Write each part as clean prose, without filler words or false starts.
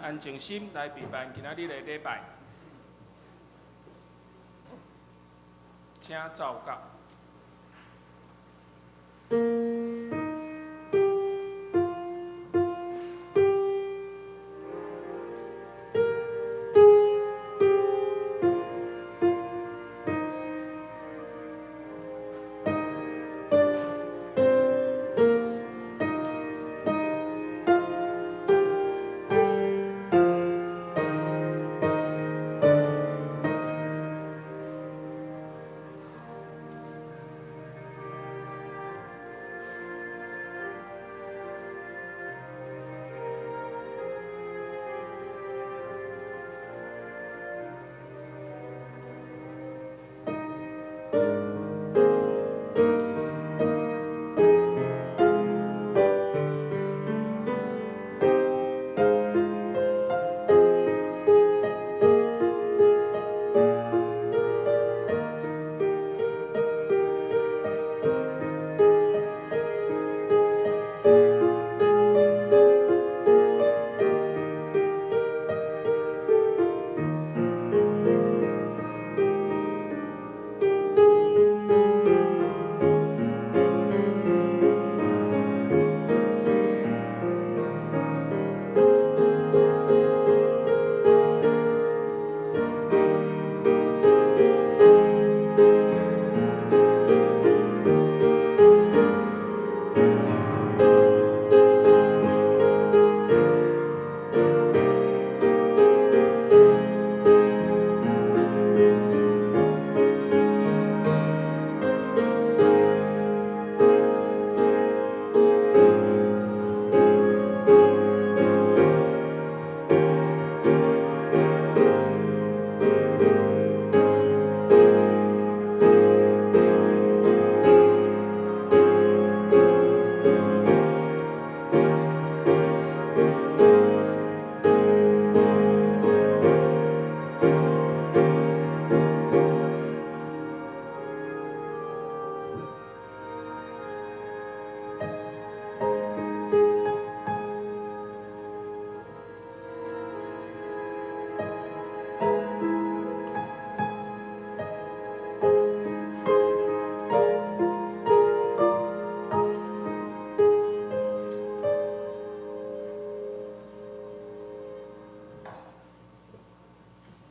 安靜心來備辦今仔日的禮拜。請奏樂。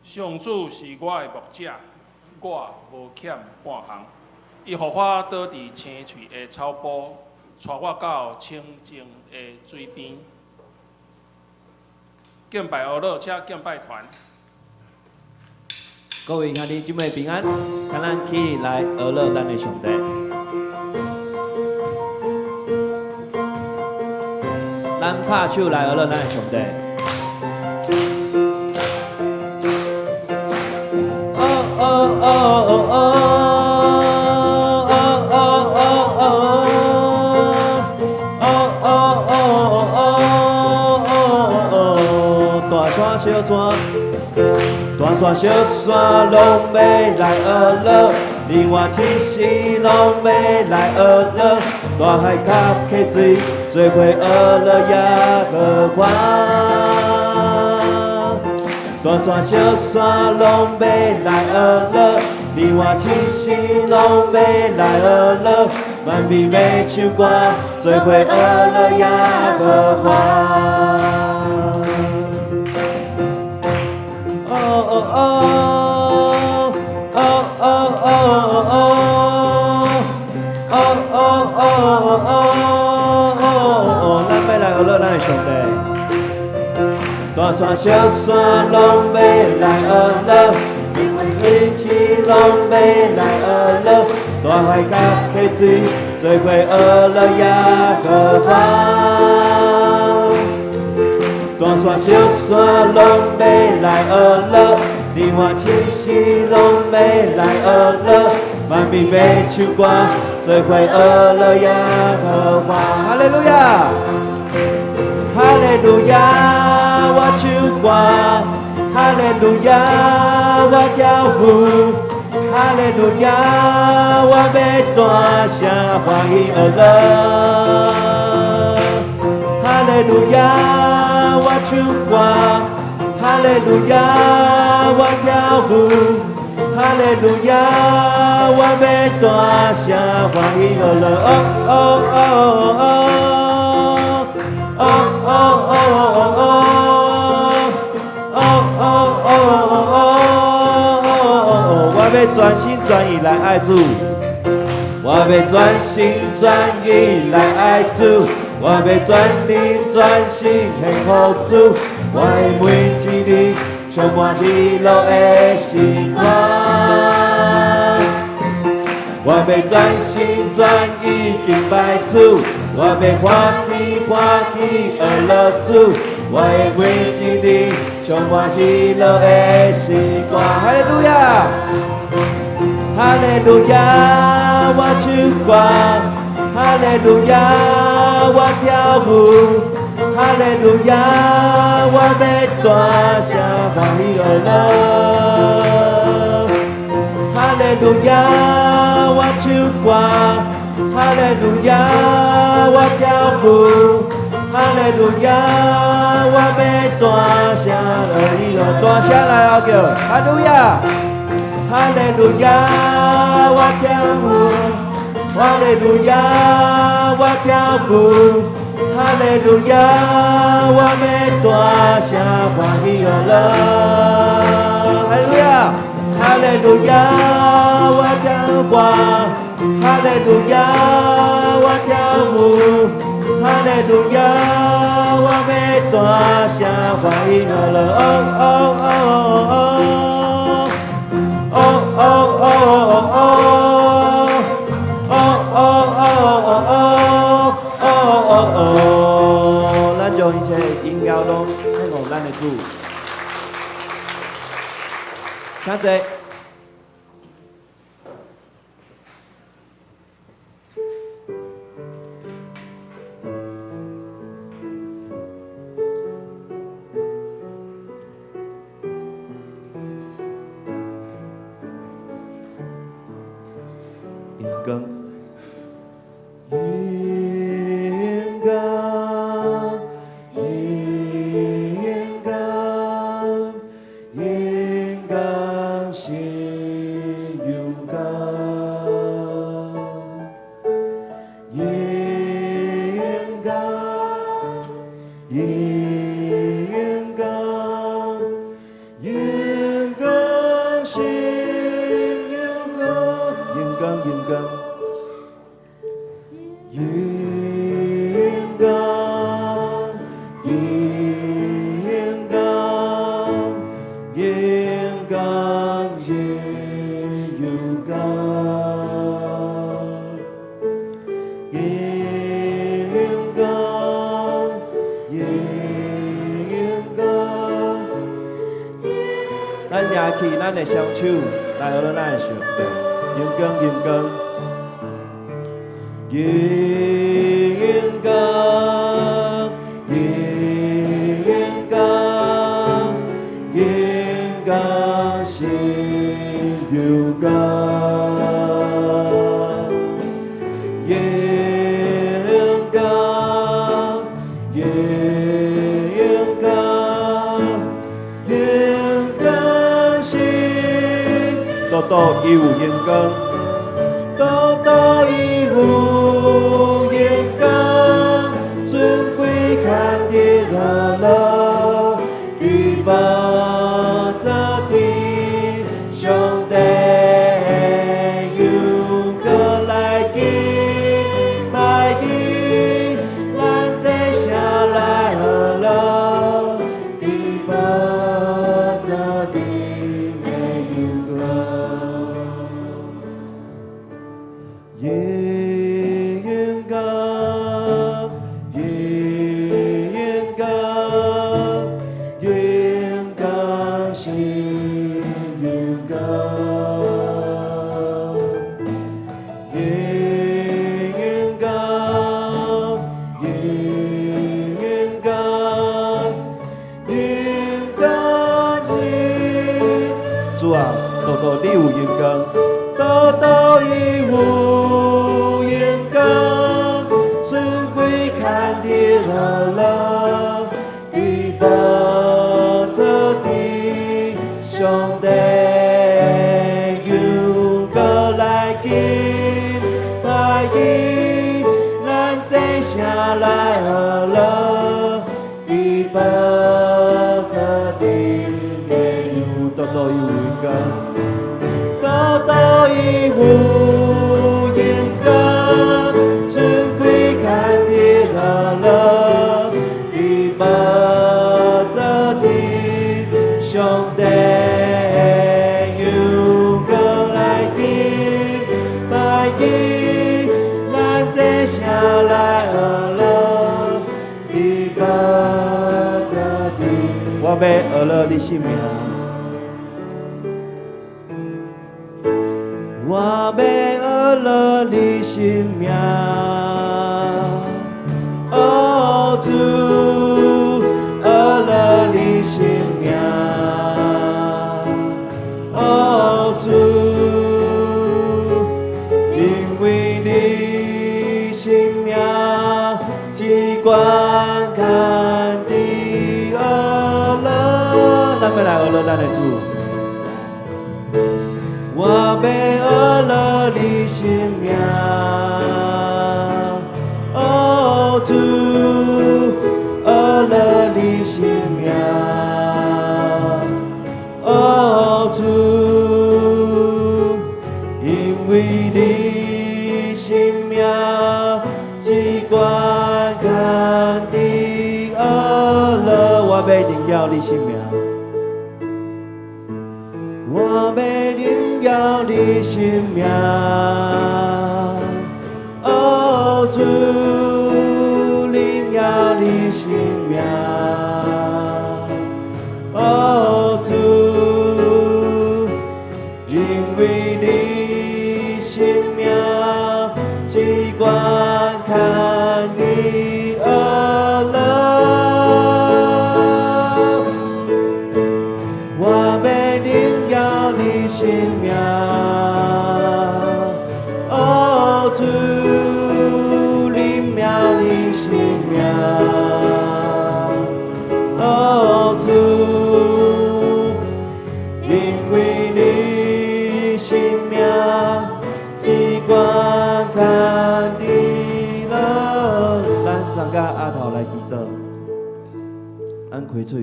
上主是我的牧者，我無欠半項。伊予我倒佇青翠的草埔，帶我到清靜的水邊。敬拜阿樂，請敬拜團。各位兄弟姊妹平安，請咱起來阿樂咱的上帝。咱拍手來阿樂咱的上帝。哦哦哦哦哦哦哦哦哦哦，大山小山，大山小山攏欲來呵咾，你我七夕攏欲來呵咾，大海佮溪水做伙呵咾耶和華。大山小山攏欲來呵咾，你我七夕攏欲來呵咾，萬美的唱歌，做伙呵咾耶和華。哦哦哦哦哦哦哦哦哦哦哦，咱欲來呵咾咱的上帝。大山小山攏欲來呵咾，水池攏欲來呵咾，大海佮溪水做伙呵咾耶和華。大山小山攏欲來呵咾，你我七夕攏欲來呵咾，萬美的唱歌做伙呵咾耶和華。哈利路亞，哈利路亞，我唱歌，哈利路亞，我跳舞，哈利路亞，我欲大聲歡喜呵咾。哈利路亞，我唱歌，哈利路亞，我跳舞，哈利路亞，我欲大聲歡喜樂樂，哦哦哦哦哦哦哦哦哦哦哦哦，我欲專心專意來愛主，我欲專心專意來愛主，我欲全靈全心獻予主，我的每一日充滿喜樂的時光。我欲專心專意敬拜主，我欲歡喜歡喜學樂主，我的每一日充滿喜樂的時光。哈利路亞，哈利路亞，我唱歌，哈利路亞，我跳舞，哈利路亞，我欲大聲歡喜學樂。哈利路亞，我唱歌，哈利路亞，我跳舞，哈利路亞，我欲大聲樂喜樂，大聲來哦叫，哈利路亞，哈利路亞，我跳舞，哈利路亞，我跳舞，哈利路亞，我欲大聲歡喜樂樂，哈利路亞。哈利路亞，我唱歌，哈利路亞，我跳舞，哈利路亞，我欲大聲歡喜樂樂，哦哦哦哦哦哦哦哦哦哦哦哦哦哦，咱將一切榮耀攏獻予咱的主。請坐。榮光，榮光，榮光，榮光是有光，榮光，榮光，榮光是有光，榮光，榮光，榮光，榮光，榮光是有光，榮光，榮光。咱舉起咱的雙手來學咱的上帝，榮光，榮光，榮光，榮光，榮光是有光，榮光，榮光，榮光是，獨獨伊有榮光，獨獨伊有榮光，尊貴看得樂樂，佇寶座頂上帝又閣來敬拜伊，咱坐下來學樂，佇寶座頂的榮光。榮光，榮光，榮光是榮光，榮光，榮光，榮光是。主啊，獨獨你有榮光，獨獨伊有榮光，尊貴看得樂樂，佇寶伫寶座頂的羊，獨獨伊有榮光，獨獨伊有榮光，尊貴牽得和樂，佇寶座頂，上帝的羊羔來敬拜伊，咱坐下來學樂，佇寶座頂，我欲學樂你聖名，我欲學樂你聖名，哦主，學樂你聖名，哦主，因為你聖名至懸牽佇學樂，咱欲來學樂咱的主。我欲學樂你聖名，哦主，學樂你聖名，哦主，因為你聖名至懸牽佇學樂，我欲榮耀你聖名。我欲榮耀你聖名，哦主，榮耀你聖名，哦主，因為你聖名至懸牽佇學樂。我欲榮耀你聖名，哦主，榮耀你聖名，哦主，因為你聖名至懸牽佇樂。咱三個額頭來祈禱，咱開喙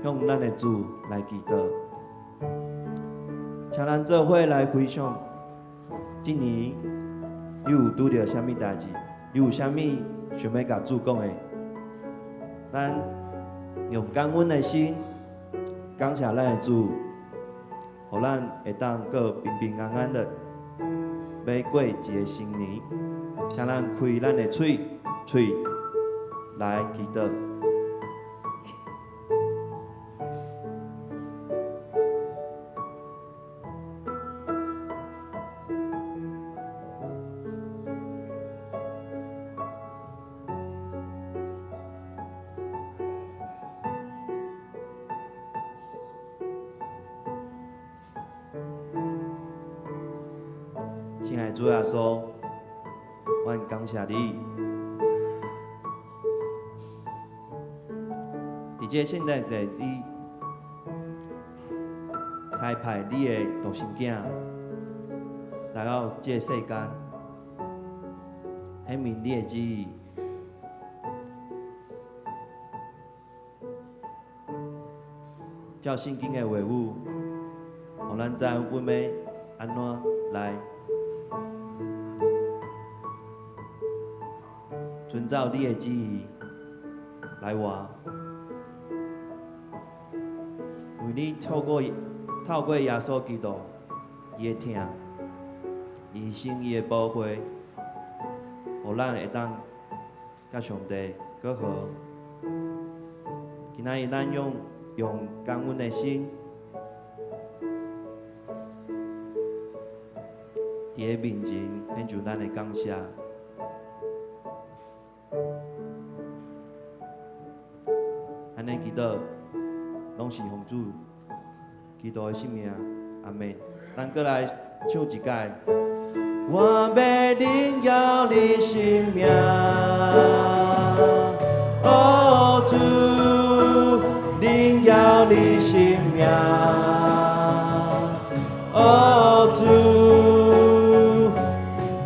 向咱的主來祈禱，請咱做伙來回想，這年你有拄著啥物代誌？你有啥物想欲共主講的？咱用感恩的心，感謝咱的主，予咱會當閣平平安安的欲過一个新年。請咱開咱的喙，喙來祈禱。親愛的主耶穌，阮感謝你，佇這个聖誕節，你差派你的獨生囝來到這个世間，顯明你的旨意，照聖經的話語，予咱知阮欲按怎來遵照你的旨意來活。因為你透過耶穌基督，伊的疼，伊犧牲伊的寶血，予咱會當佮上帝閣和。今仔日咱用感恩的心，佇你面前獻上咱的感謝。按呢祈禱，攏是奉主基督的聖名，阿們。咱閣來唱一擺。我欲榮耀你聖名，哦主，榮耀你聖名，哦主，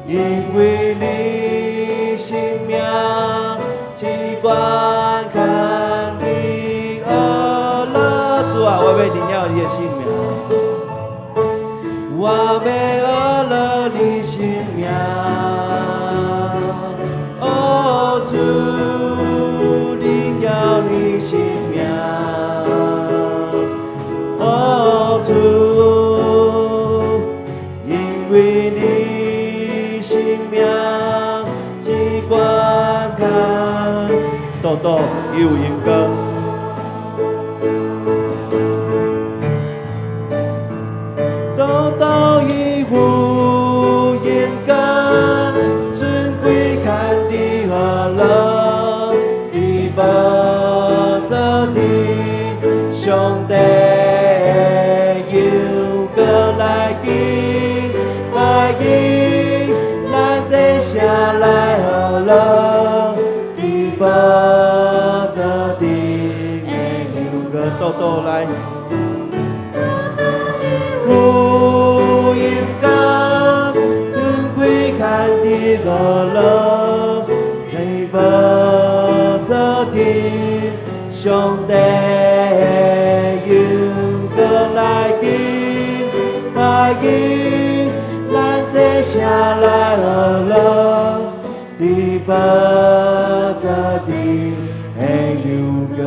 因為你聖名至懸牽佇你的聖名。我欲學樂你聖名，哦主，榮耀你聖名，哦主，因為你聖名至懸看，倒倒伊有榮光。倒倒伊有榮光，尊貴牽佇何樂，佇寶座頂，上帝的榮光來敬拜伊，咱坐下來學樂，佇寶座頂的榮光，倒倒來。有榮光，尊貴牽佇何樂，佇寶座頂，上帝的榮光來敬拜伊，咱坐下來學樂，佇寶座頂的榮光。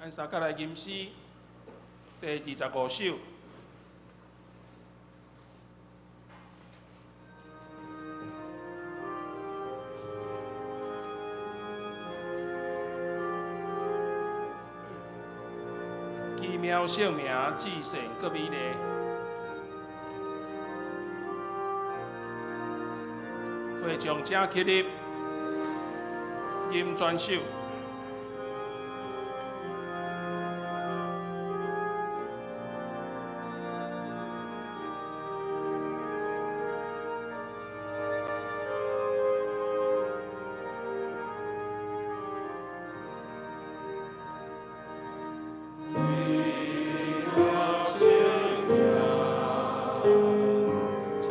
咱三甲來吟詩第25首。奇妙聖名，至聖閣美麗。會眾請起立，吟全首。奇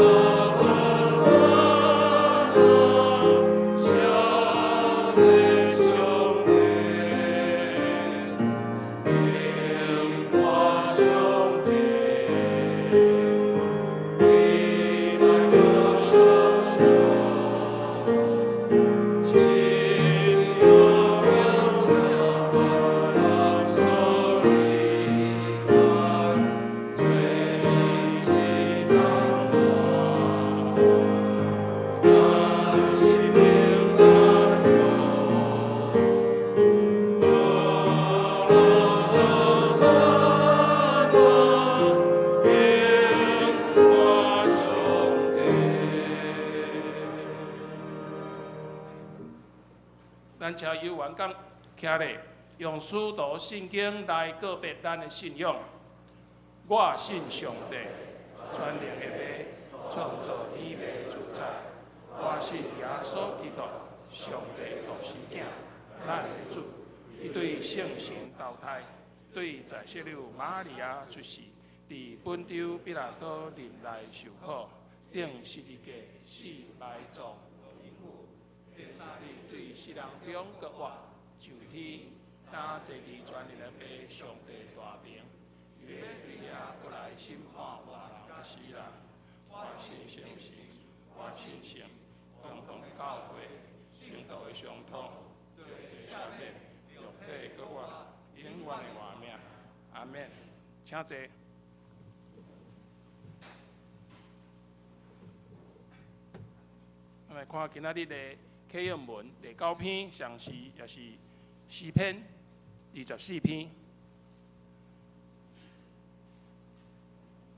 和散那，上帝上帝，荣耀上帝，你來歌唱唱，親愛的人所以來，最親近的咱生命安享，和散那，榮耀上帝。咱請有緣講徛咧，用使徒信經來告白咱的信仰。我信上帝，全能的父，創造天地主宰。我信耶穌基督，上帝獨生囝，咱的主。伊對聖神投胎，對在聖母瑪利亞出世，佇本丟彼拉多任內受苦，釘十字架死埋葬，第三日對死人中復活，上天，擔坐佇全能的父上帝大爿，伊欲對遐閣來審判活人佮死人。我信聖神，我信聖公同的教會，聖徒的相通，罪的赦免，肉體的復活，永遠的活命。阿門。請坐。咱來看今仔日的啟應文第九篇，上是也是詩篇24篇。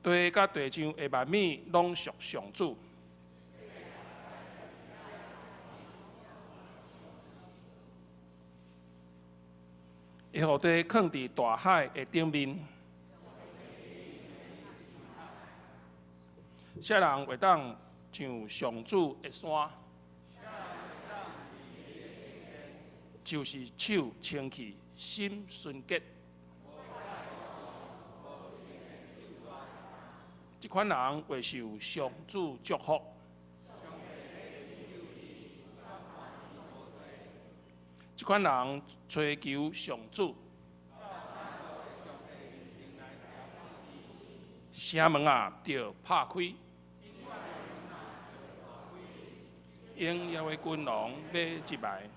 地佮地上的萬物攏屬上主。伊予地囥佇大海的頂面。啥人會當上上主的山？就是手清氣、心純潔。這款人會受上主祝福。這款人追求上主。城門啊，著拍開。榮耀的君王欲入來，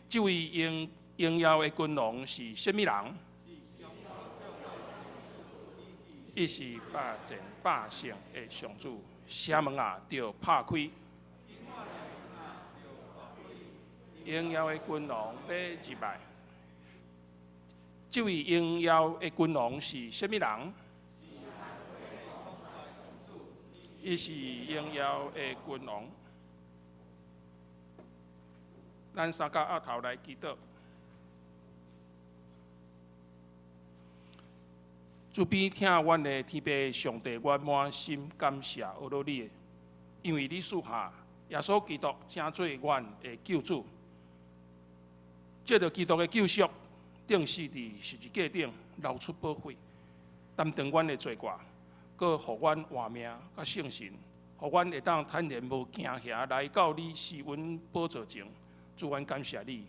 這位榮榮耀的君王是啥物人？伊是百戰百勝的上主。城門啊，著拍開。榮耀的君王欲入來，這位榮耀的君王是啥物人？伊是榮耀的君王。咱三甲額頭來祈禱。慈悲疼阮的天父上帝，阮滿心感謝阿羅你的，因為你賜下耶穌基督成做阮的救主，藉著基督的救贖，釘死佇十字架頂，流出寶血，擔當阮的罪過，閣予阮活命佮聖神，予阮會當坦然無驚嚇來到你施恩寶座前。主，阮感謝你，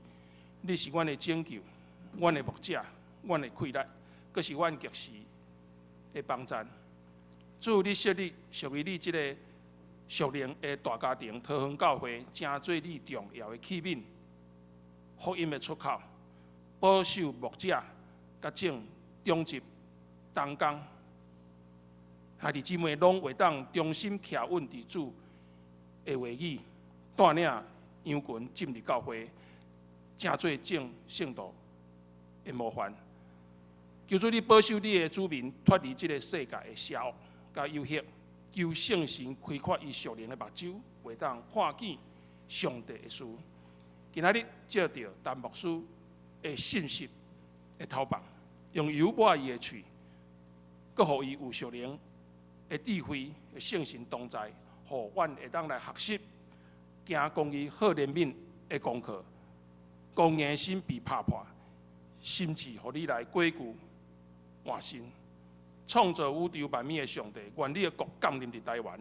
你是阮的拯救，阮的牧者，阮的氣力，閣是阮極時的幫贊。主，你設立屬於你這個屬靈的大家庭，桃園教會，成做你重要的器皿，福音的出口，保守牧者，佮眾長執同工，兄弟姊妹攏會當忠心徛穩佇主的話語，帶領羊群進入教會，成做眾聖徒的模範。求主你保守你的子民脫離這个世界的邪惡佮誘惑，求聖神開闊伊屬靈的目睭，會當看見上帝的事。今仔日借著陳牧師的信息的頭棒，用油抹伊的喙，閣予伊有屬靈的智慧、聖神同在，予阮會當來學習。行公義、好憐憫的功課，剛硬心被拍破，心志予你來改舊換新，創造宇宙萬物的上帝，願你的國降臨佇台灣，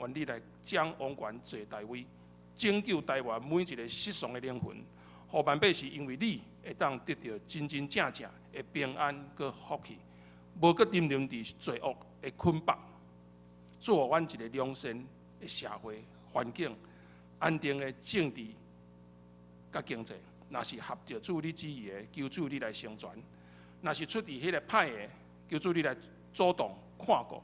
願你來將王權坐大位，拯救台灣每一个失喪的靈魂，予萬百姓因為你會當得著真真正正的平安閣福氣，無閣沉淪佇罪惡的捆綁。祝予阮一个良善的社會環境、安定的政治佮經濟。若是合著主你旨意的，求主你來成全；若是出佇彼个歹的，求主你來主動看顧。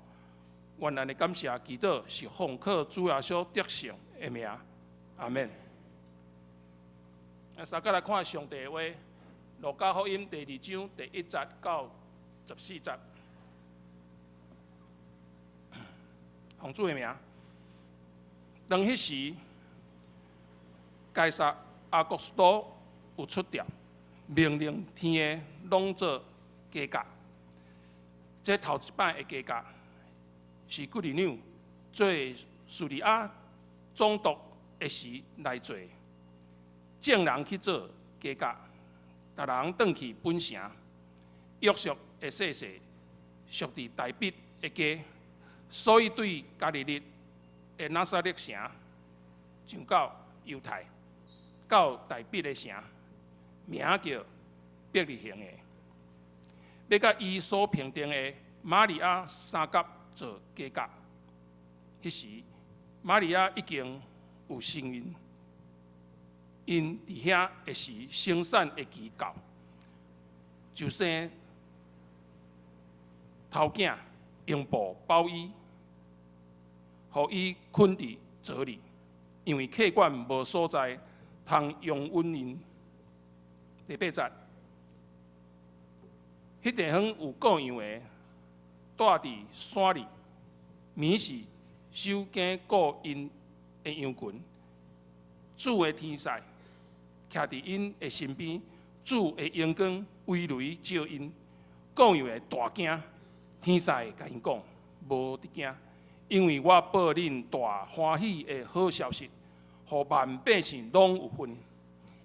願咱的感謝祈禱是奉靠主耶穌得勝的名，阿們。啊，相佮來看上帝的話，路加福音第二章第一節到十四節。奉主的名，當彼時，該撒亞古斯都有出詔，命令天下攏做加價。這頭一擺的加價是居里紐做敘利亞總督的時來做，眾人去做加價，逐人轉去本城。約瑟的細細屬佇大比的家，所以對加利利的拿撒勒城上到猶太，到大比的城，名叫伯利恆的，欲佮伊所評定的瑪利亞相佮做加價。彼時，瑪利亞已經有身孕，𪜶佇遐的時，生產的期到，就生頭囝，用布包伊，予伊睏佇槽裡，因為客館無所在通容允𪜶。第八節，彼地方有顧羊的，蹛佇山裡，暝時守更顧𪜶的羊群。主的天使徛佇𪜶的身邊，主的榮光威雷照𪜶，顧羊的大驚。天使共𪜶講：無得驚，因為我報恁大歡喜的好消息，予萬百姓攏有份。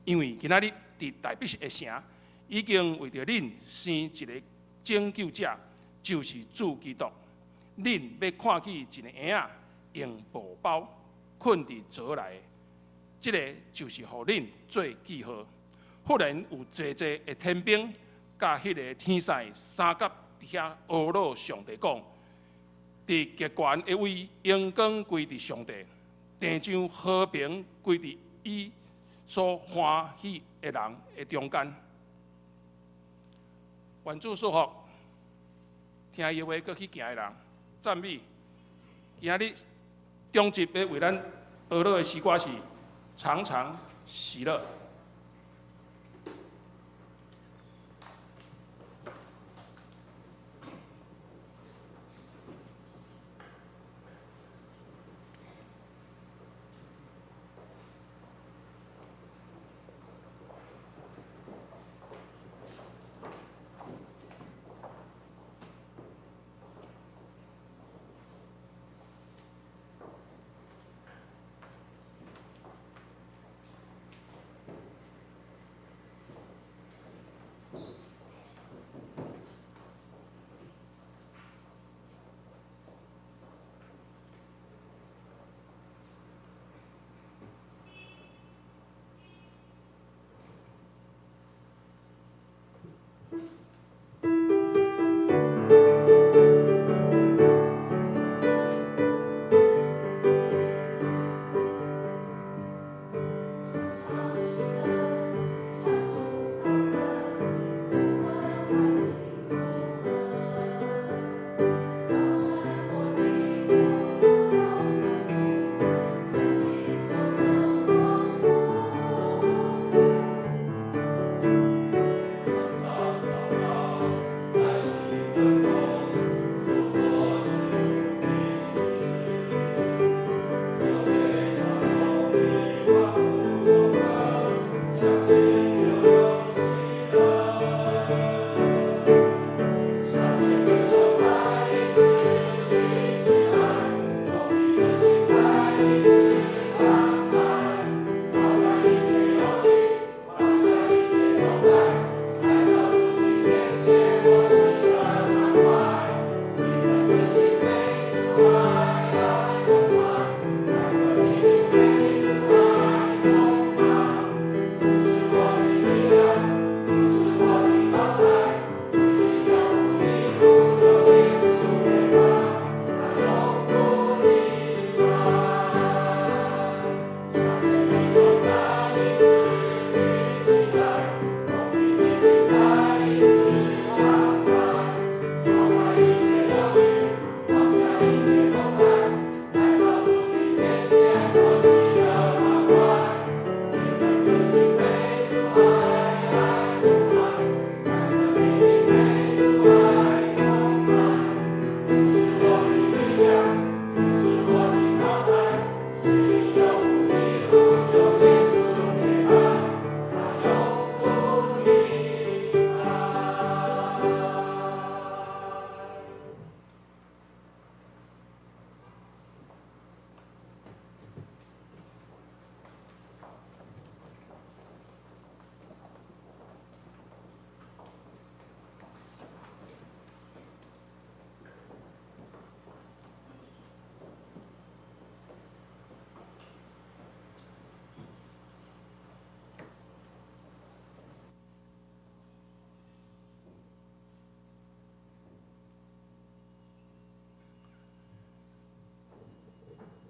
因為今仔日佇大比的城，已經為著恁生一个拯救者，就是主基督。恁欲看見一个嬰仔用布包睏佇槽內，這个就是予恁做記號。忽然有濟濟的天兵，佮彼个天使相佮佇遐阿樂上帝講：佇極懸的位，榮光歸佇上帝；地上和平歸佇伊所歡喜的人的中間。願主祝福，聽伊話閣去行的人，讚美。今仔日中集欲為咱學樂的詩歌是常常喜樂。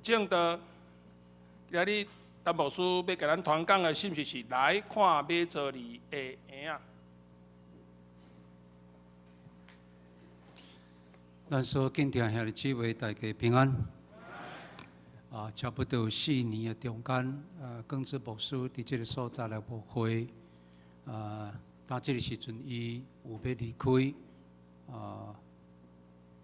正道，今日陳牧師欲共咱傳講的信息是來看馬槽裡的嬰仔。咱所敬聽兄弟姊妹，大家平安。啊，差不多4年的中間，耿志牧師佇這个所在來牧會。啊，當這个時陣，伊有欲離開，啊，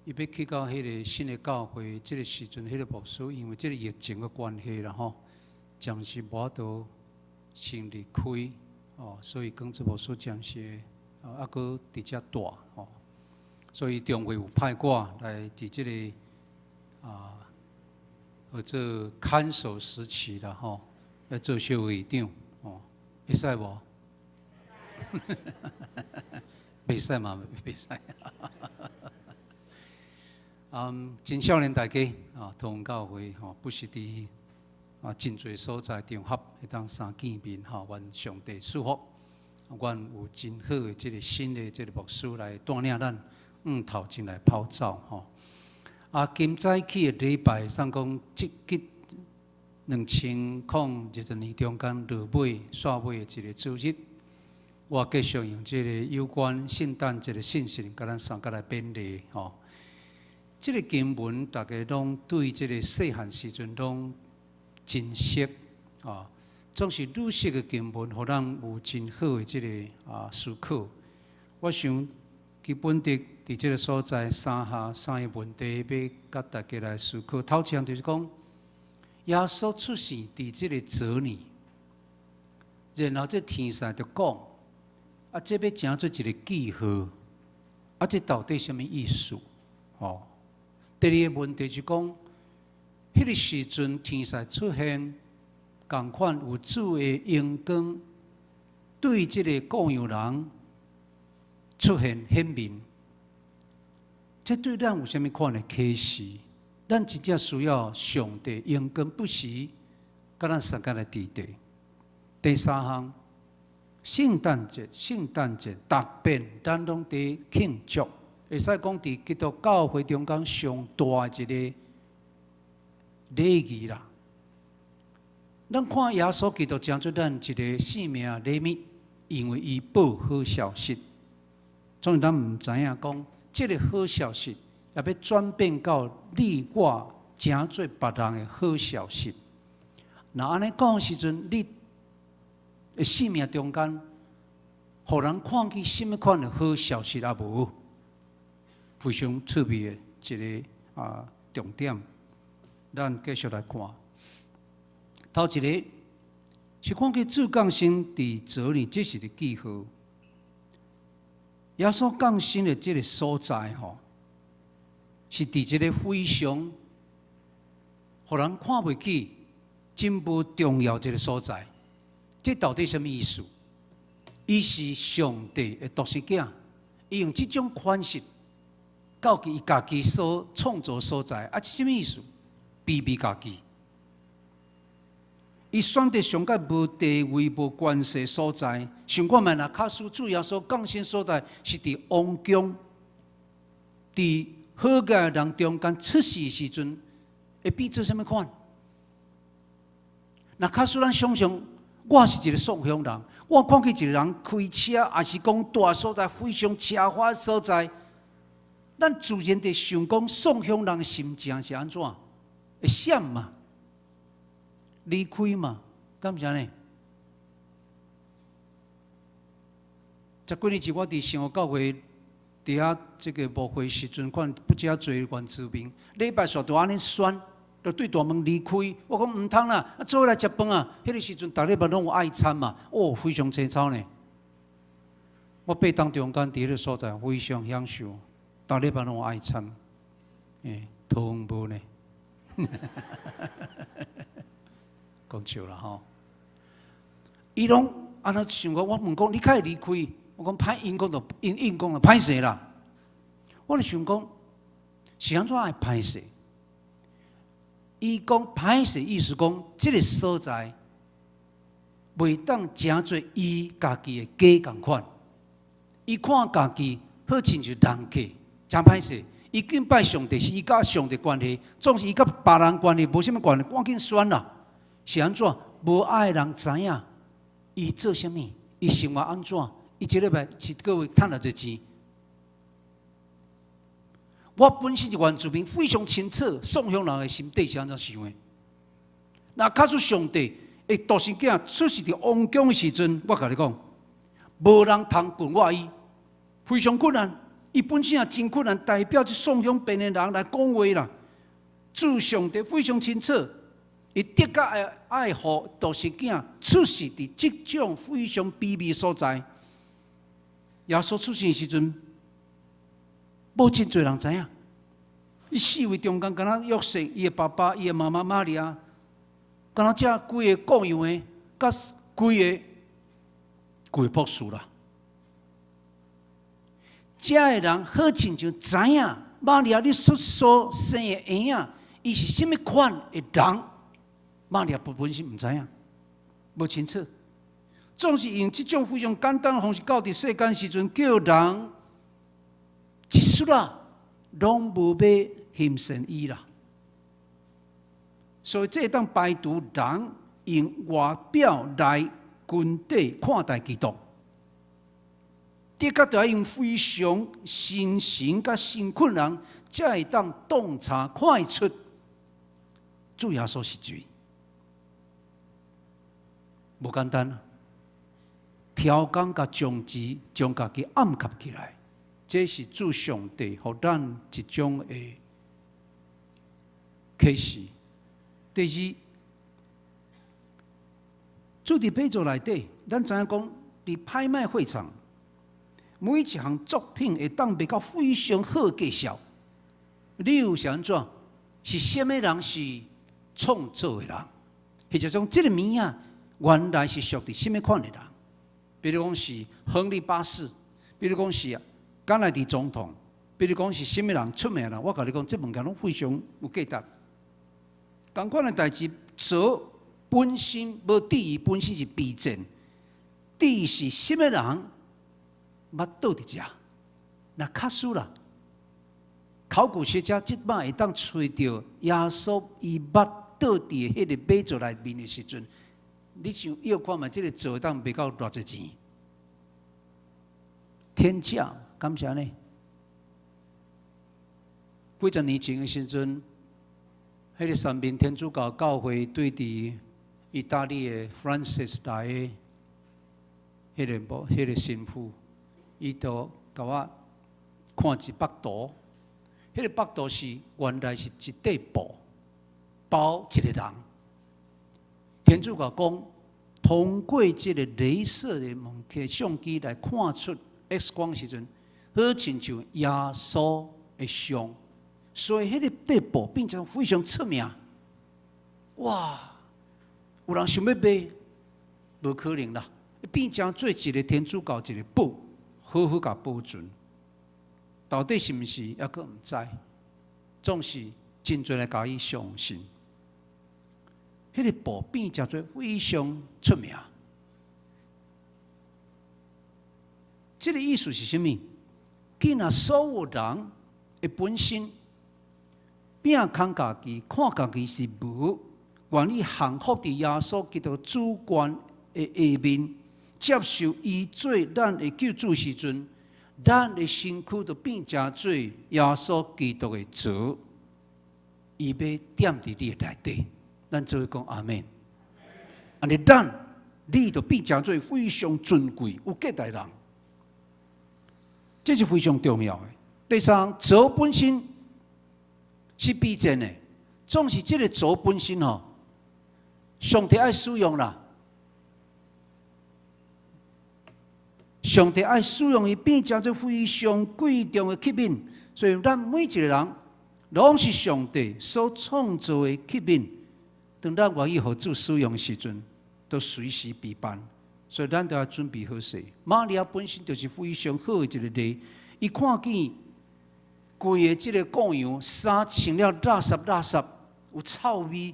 伊欲去到彼个新的教會。這个時陣，彼个牧師因為這个疫情的關係啦，吼，暫時無法度先離開，哦，所以耿志牧師暫時啊，猶閣佇遮蹛，吼。所以中會有派我來佇這个啊，號做看守時期啦，吼，來做小會長，哦，會使無？袂使嘛，袂使。嗯，真少年大家啊，同教會吼，不時佇啊真濟所在場合會當相見面吼，願上帝賜福，阮有真好的這个新的這个牧師來帶領咱。向頭前來跑走吼！啊，今早起的禮拜，算講這吉2020年中間落尾煞尾的一个主日，我繼續用這个有關聖誕節的信息，共咱相共來勉勵吼。這个經文，大家攏對這个細漢時陣攏真熟啊，總是愈熟的經文，予咱有真好的這个啊思考。我想基本的。佇這个所在，三項三个問題欲共大家來思考。頭一項就是講，耶穌出世佇這个槽裡，然後這天使就講：啊，這欲成做一个記號，啊，這到底啥物意思？吼。第二个問題是講，彼个時陣天使出現，仝款有主的榮光，對這个羔羊人出現顯明。這對咱有啥物款的啟示？咱真正需要上帝榮光不時佮咱相共來佇佇。第三項，聖誕節，聖誕節，逐遍咱攏佇慶祝，會使講佇基督教會中間上大的一个禮儀啦。咱看耶穌基督成做咱一个生命禮物，因為伊報好消息。總是咱毋知影講，這个好消息也欲轉變到你我成做別人的好消息。若按呢講時陣，你的生命中間，予人看見啥物款的好消息也無？非常趣味的一个啊重點，咱繼續來看。頭一个是看見主降生佇槽裡，這是个記號。耶穌降生的這个所在，吼，是佇一个非常予人看袂起、真無重要一个所在。這到底啥物意思？伊是上帝的獨生囝，伊用這種款式，到伊家己所創造所在，啊，這啥物意思？卑微家己。伊選擇上蓋無地位、無權勢所在，想看覓若假使主耶穌降生所在是佇王宮，佇好个人中間出世時陣，會變做啥物款？若假使咱想象，我是一个宋鄉人，我看見一个人開車，抑是講蹛所在非常奢華所在，咱自然地想講宋鄉人的心情是按怎？會閃嘛？離開嘛？敢是按呢？十幾年前我佇生活教會佇遐這个牧會時陣，看不遮濟原住民，禮拜煞都按呢選，就對大門離開。我講毋通啦，啊做伙來食飯啊！彼个時陣，逐禮拜攏有愛餐嘛，哦，非常清楚呢。我八冬中間佇彼個所在非常享受，逐禮拜攏有愛餐，欸，桃園無呢。講笑啦吼！伊攏按呢想講，我問講你較會離開？我講歹，𪜶講就𪜶𪜶講就歹勢啦。我就想講是按怎會歹勢？伊講歹勢，意思講這个所在袂當成做伊家己的家仝款。伊看家己好親像人客，誠歹勢。伊敬拜上帝是伊佮上帝關係，總是伊佮別人關係無啥物關係，趕緊選啦。是按怎？無愛人知影伊做啥物，伊生活按怎？伊一禮拜一個月趁偌濟錢？我本身是原住民，非常清楚宋鄉人的心底是按怎想的。若假使上帝的獨生囝出世佇王宮的時陣，我共你講，無人通困我伊，非常困難。伊本身也真困難，代表這宋鄉邊的人來講話啦。主上帝非常清楚，伊的確愛愛予獨生囝出世佇這種非常卑微所在。耶穌出生時陣，無真濟人知影。伊四位中間，敢若約瑟，伊的爸爸，伊的媽媽瑪利亞，敢若這幾个僱傭的，佮幾个幾個博士啦。遮的人好親像知影瑪利亞你所生的嬰仔，伊是啥物款的人？瑪利亞不本身毋知影，無清楚。總是用這種非常簡單的方式，到佇世間時陣，叫人一絲仔攏無欲欣賞伊啦。所以這會當排除人用外表來群體看待基督。的確，著愛用非常深層佮辛苦人，才會當洞察看會出主耶穌是誰。無簡單，挑工共將之將家己暗藏起來，這是主上帝予咱一種的啟示。第二，主佇馬槽內底，咱知影講，佇拍賣會場，每一項作品會當賣到非常好價數。理由是按怎？是啥物人是創作的人？或者講這个物仔原來是屬佇啥物款的人？比如講是亨利八世，比如講是甘迺迪總統，比如講是啥物人出名人？我共你講，這物件攏非常有價值。仝款的代誌做本身無質疑，本身是卑賤，質疑是啥物人？捌倒佇遮，若假使啦，考古學家這擺會當揣著耶穌伊捌倒佇彼个馬槽內面的時陣，你想要看覓這个槽會當賣到偌濟錢？天價，敢是按呢？幾十年前的時陣，彼个三民天主教教會對佇意大利的 Francis 來的彼个無彼个神父。伊就共我看一幅圖，彼个幅圖是原來是一塊布包一個人。天主教講，通過這个鐳射的物件相機來看出 X 光時陣，好親像耶穌的像，所以彼个塊布變成非常出名。哇！有人想欲買，無可能啦，變成做一个天主教一个寶。好好共保存，到底是毋是猶閣毋知，總是真濟來共伊相信。彼个布變成做非常出名。這个意思是啥物？既然所有人的本身摒空家己，看家己是無願意降服佇耶穌基督主權的下面。接受伊做咱的救主時陣，咱的身軀就變成做耶穌基督的槽，伊欲踮佇你的內底，咱做伙講阿們。按呢咱，你就變成做非常尊貴、有價值的人，這是非常重要的。第三，槽本身是卑賤的，總是這个槽本身吼，上帝愛使用啦。上帝愛使用伊變成做非常貴重的器皿，所以咱每一个人攏是上帝所創造的器皿。當咱願意予主使用的時陣，都隨時備辦。所以咱都要準備好勢。瑪利亞本身就是非常好的一个例，伊看見規个這个羔羊衫穿了垃圾垃圾，有臭味，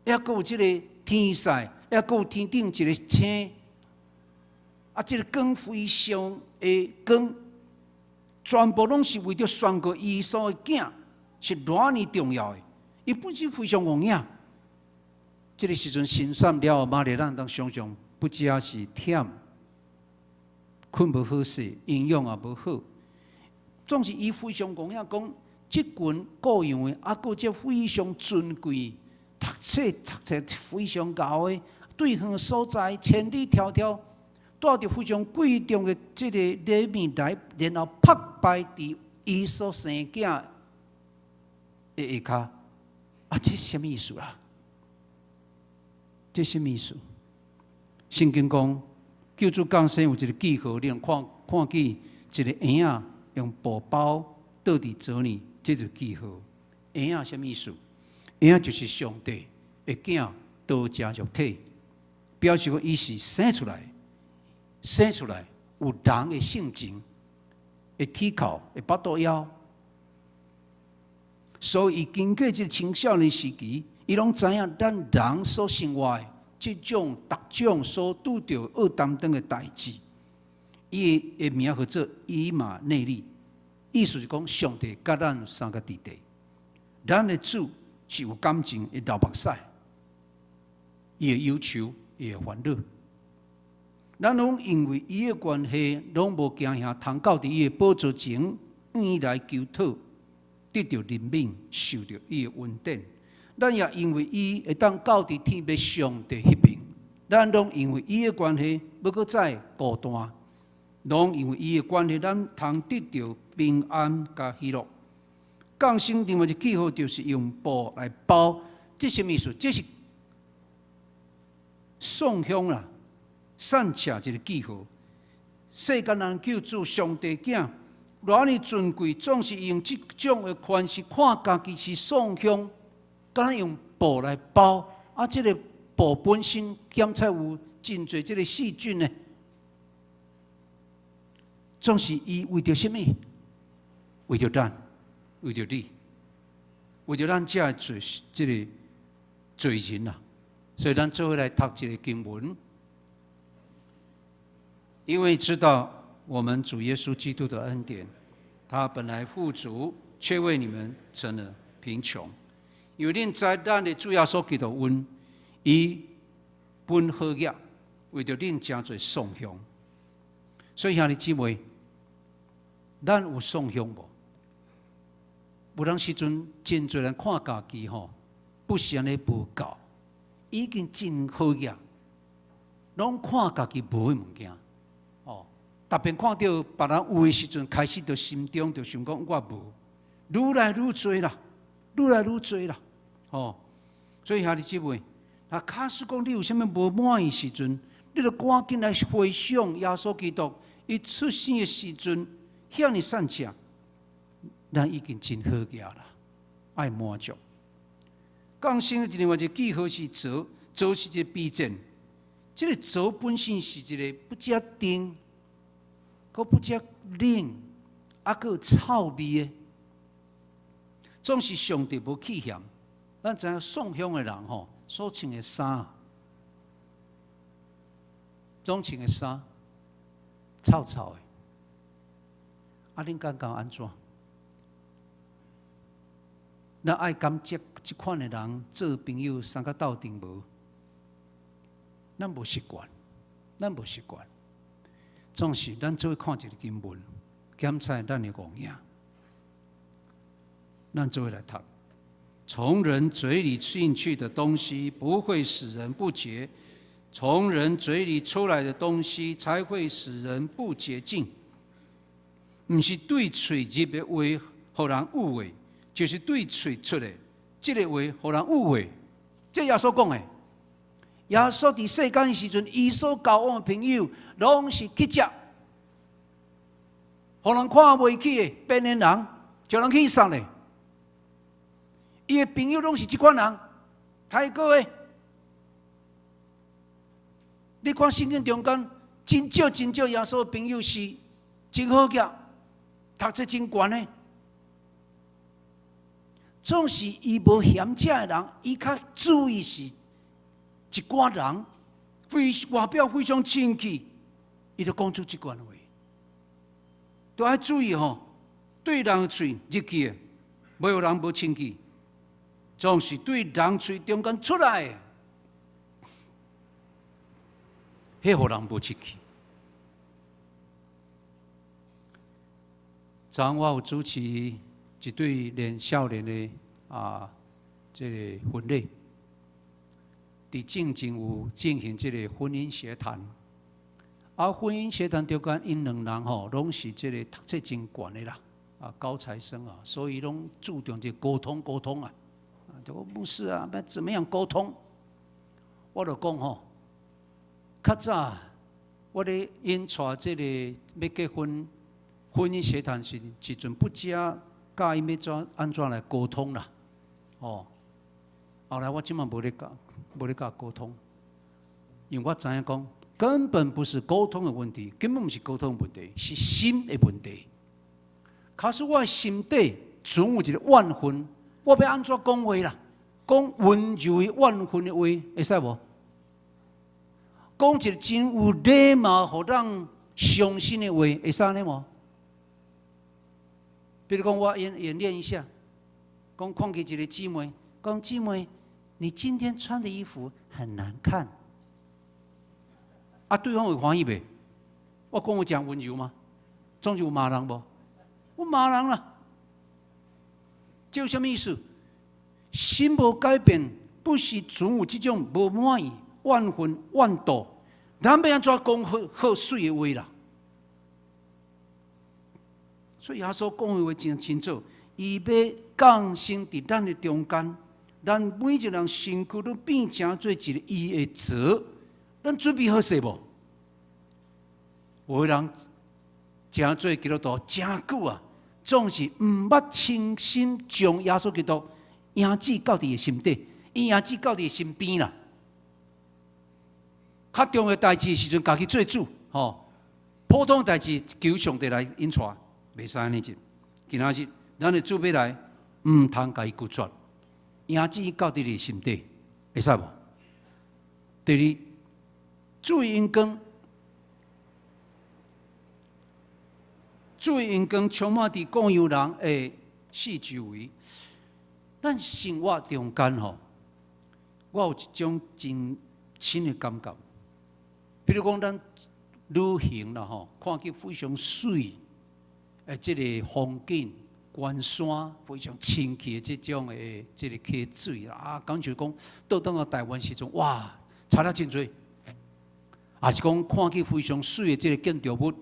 抑閣有這个天使，抑閣有天頂一个星。啊！這个光非常的光，全部攏是為著宣告耶穌的囝是偌爾重要的。伊本身非常戇影。這个時陣生產了後，瑪利亞咱當想象不只是忝，睏無好勢，營養也無好。總是伊非常戇影講，這群僱傭的，啊，閣這非常尊貴，讀冊讀冊非常𠢕的，對遠所在千里迢迢，帶著非常貴重的這个禮物來，然後覆拜佇伊所生囝的下跤，啊，這啥物意思啦？這啥物意思？聖經講，救主降生有一個記號，你通看看見一个嬰仔用布包倒佇槽裡，這就記號。嬰仔啥物意思？嬰仔就是上帝的囝，道成肉體，表示講伊是生出來，生出來有人的性情，會啼哭，會腹肚枵。所以，伊經過這個青少年時期，伊攏知影咱人所生活的這種逐種所拄著惡擔當的代誌。伊的名號做以馬內利，意思是講上帝佮咱相佮佇地，咱的主是有感情，會流目屎，伊會憂愁，伊會煩惱。咱攏因為伊的關係，攏無驚嚇，通到佇伊的寶座前，向伊來求討，得著憐憫，受著伊的恩典。咱也因為伊會當到佇天父上帝彼邊，咱攏因為伊的關係，無閣再孤單。攏因為伊的關係，咱通得著平安佮喜樂。降生另外一個記號就是用布來包，這啥物意思？這是送香啦，散赤一個記號。世間人救主上帝囝，偌爾尊貴，總是用這種的方式看家己是送香，敢若用布來包。啊，這个布本身檢測有真濟這个細菌呢。總是伊為著啥物？為著咱，為著你，為著咱這个罪，這个罪人啊！所以咱做伙來讀這个經文，因為知道我們主耶穌基督的恩典，他本來富足，卻為你們成了貧窮。因為恁知咱的主耶穌基督恩，伊本好額，為著恁成做送香。所以兄弟姊妹，咱有送香無？有當時陣真濟人看家己吼，不是按呢無夠，已經真好額，攏看家己無的物件，哦，特別看著別人有的時陣，開始就心中就想講我無，愈來愈濟啦，愈來愈濟啦，哦，所以兄弟姊妹，啊，假使講你有啥物無滿意時陣，你著趕緊來回想耶穌基督伊出生的時陣，遐爾散赤，咱已經真好額啦，愛滿足。降生的另外一個記號是槽，槽是一個卑賤。這个槽本身是一個不只甜，閣不只冷，啊，閣有臭味的。總是上帝無棄嫌。咱知影送香的人吼，所穿的衫，總穿的衫臭臭的。啊，恁感覺按怎？咱愛佮這這款的人做朋友，相佮鬥陣無？咱無習慣，咱無習慣。總是咱做伙看一个經文，檢查咱的戇影。咱做伙來讀。從人嘴裡進去的東西，不會使人不潔；從人嘴裡出來的東西，才會使人不潔淨。毋是對喙入的話，予人污穢，就是對喙出的這个話，予人污穢。這耶穌講的。耶穌佇世間的時陣，伊所交往的朋友，攏是乞食，予人看袂起的邊緣人，予人去殺的。伊的朋友攏是這款人，刣過的。你看聖經中間，真少真少耶穌的朋友是真好額，讀冊真懸的。總是伊無嫌這的人，伊較注意是一寡人，非外表非常清氣，伊就講出這款話，都愛注意吼。對人喙入去的，袂予人無清氣，總是對人喙中間出來的，彼予人無清氣。昨昏我有主持一對年少年的啊，這个婚禮，佇進前有進行這个婚姻協談。啊，婚姻協談中間，𪜶兩人吼，攏是這个讀冊真懸的啦，啊，高材生啊，所以攏注重這溝通溝通啊。啊，就講牧師啊，欲怎麼樣溝通？我就講吼，較早我咧𪜶帶這个欲結婚。婚姻協談時時陣不知教𪜶欲怎按怎來溝通啦，哦，後來我這馬無咧教，無咧教溝通，因為我知影講根本不是溝通的問題，根本毋是溝通的問題，是心的問題。假使我的心底存有一個怨恨，我欲按怎講話啦？講溫柔的怨恨的話，會使無？講一個真有禮貌，予人傷心的話，會使按呢無？比如講，我演演練一下，講看見一個姊妹，講姊妹，你今天穿的衣服很難看。啊，對方會歡喜袂？我講有誠溫柔嗎？總是有罵人無？我罵人啦。這有啥物意思？心無改變，不是存有這種無滿意、怨恨、怨妒，咱欲按怎講好好媠的話啦？所以耶穌講的話真清楚，伊欲降生佇咱的中間，咱每一個人身軀攏變成做一个伊的槽，咱準備好勢無？有的人成做基督徒誠久啊，總是毋捌親身將耶穌基督影子到佇伊心底，伊影子到佇伊身邊啦。較重要代誌的時陣，家己做主，吼。普通代誌求上帝來引帶。袂使按呢這，今仔日咱的主欲來，毋通共伊拒絕，影子到佇你心底，會使無？第二，主的榮光，主的榮光充滿佇羔羊人的四周圍。咱生活中間吼，我有一種真深的感覺。比如講，咱旅行啦吼，看見非常媠。誒，這个風景、關山非常清氣的這種的這个溪水啊，感覺講倒轉來台灣時陣，哇，差了真濟。也是講看見非常媠的這个建築物，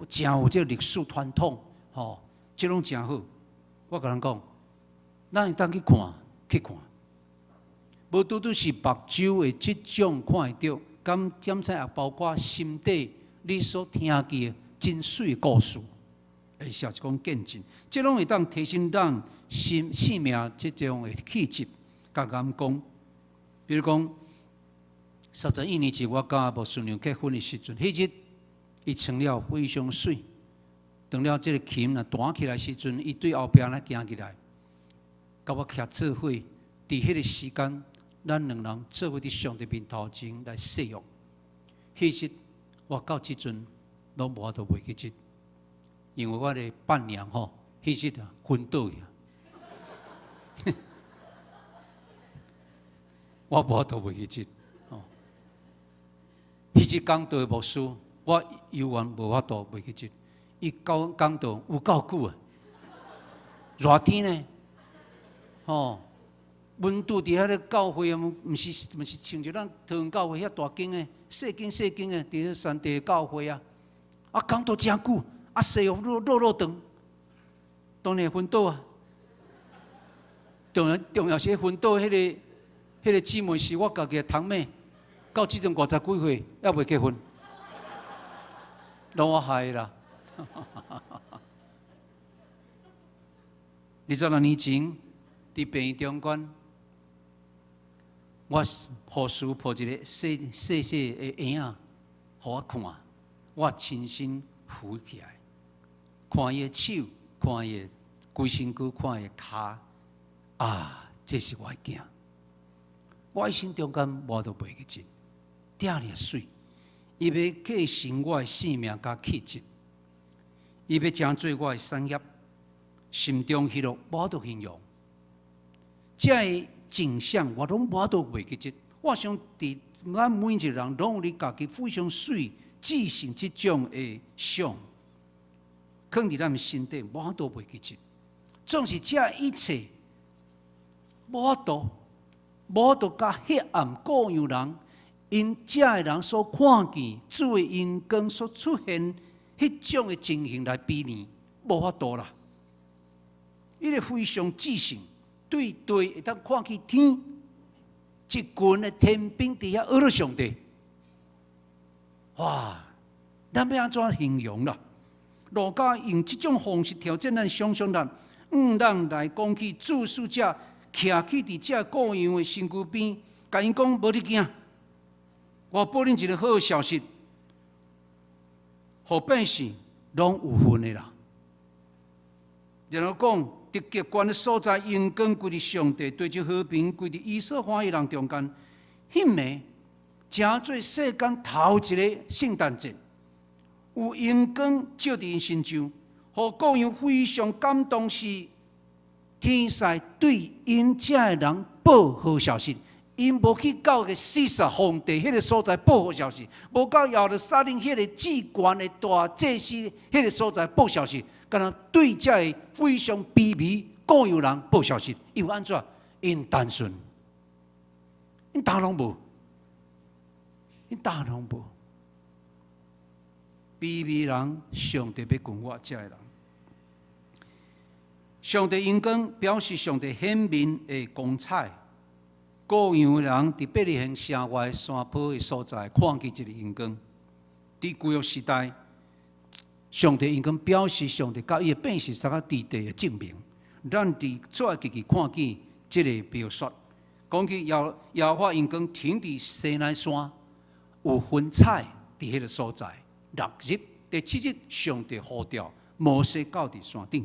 誠有這个歷史傳統，吼，這攏誠好。我共人講，咱會當去看，去看，無拄拄是目睭的這種看會著，敢檢查也包括心底你所聽見的真媠的故事。會寫一講見證，這攏會當提升咱心生命這種的氣質，佮眼光。比如講，31年前我佮牧師娘結婚的時陣，彼日伊穿了非常媠，當了這个琴若彈起來時陣，伊對後壁咧行起來，佮我徛做伙，佇彼个時間，咱兩人做伙佇上帝面頭前來誓約。彼日我到這陣攏無法度袂記得。因為我的伴娘吼，彼日啊昏倒去，我無法度袂記得吼。彼日講道的牧師，我猶原無法度袂記得。伊講講道有夠久啊，熱天呢，吼，溫度佇遐咧教會啊，毋是毋是親像咱桃園教會遐大間的，細間細間的，佇咧山地的教會啊，啊講道誠久。啊，誓約落落落長，當然會昏倒啊！重要重要是昏倒，彼个姊妹是我家己的堂妹，到這陣五十幾歲猶未結婚，攏我害啦！26年前，佇病院中間，我護士抱一個細細細的嬰仔，予我看，我親身扶起來。看伊的手，看伊的規身軀，看伊的跤，啊，這是我的囝。我一生中間我都袂記得，遮爾媠。伊欲繼承我的性命佮氣質，伊欲成做我的產業。心中喜樂，無法度形容。這个景象我攏無法度袂記得。我想佇咱每一個人攏有你家己非常媠、至聖這種的相，囥佇咱心底，無法度袂記得。總是這一切，無法度，無法度佮黑暗羔羊人，𪜶遮的人所看見主的榮光所出現彼種的情形來比擬，無法度啦。伊個非常至聖，對地會當看見天，一群的天兵佇遐學樂上帝。哇！咱欲按怎形容啦？路加用這種方式挑戰咱想象力，咱來講起主使者徛起佇這羔羊的身軀邊，共𪜶講無你驚，我報恁一个好消息，予百姓攏有份的啦。然後講，佇極懸的所在，榮光歸佇上帝，對這和平歸佇伊所歡喜人中間。彼暝，成做世間頭一个聖誕節，有榮光照佇𪜶身上，予羔羊非常感動，是天使對𪜶遮的人報好消息。𪜶無去到个凱撒皇帝彼个所在報好消息，無到耶路撒冷彼个至懸的大祭司彼个所在報消息，敢若對遮个非常卑微羔羊人報消息。因為按怎？𪜶單純，𪜶焦攏無，𪜶焦攏無。卑微人，上帝欲強我遮的人。上帝榮光表示上帝顯明的光彩。羔羊人佇伯利恆城外山坡的所在，看見這个榮光。佇舊約時代，上帝榮光表示上帝佮伊的百姓相佮佇地的證明。咱佇出埃及記看見這个描述，講起耶和華榮光停佇西奈山，有雲彩佇彼个所在。六日，第七日，上帝呼召摩西到佇山頂。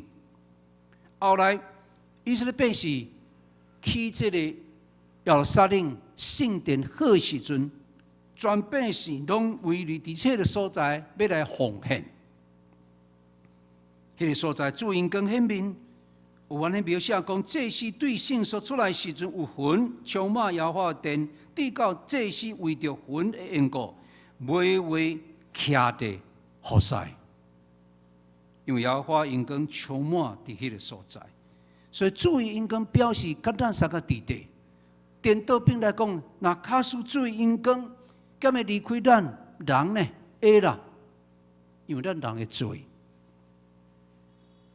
後來，以色列百姓起這个耶路撒冷聖殿好的時陣，全百姓攏圍佇佇這个所在，欲來奉獻。彼个所在，主榮光顯明，有按呢描寫講，祭司對聖所出來時陣，有雲充滿耶和華殿，直到祭司為著雲的緣故，袂話徛佇服侍，因為耶和華榮光充滿佇彼个所在，所以主榮光表示佮咱相佮佇地。顛倒反來講，若假使主榮光，敢會離開咱人呢？會啦，因為咱人的罪。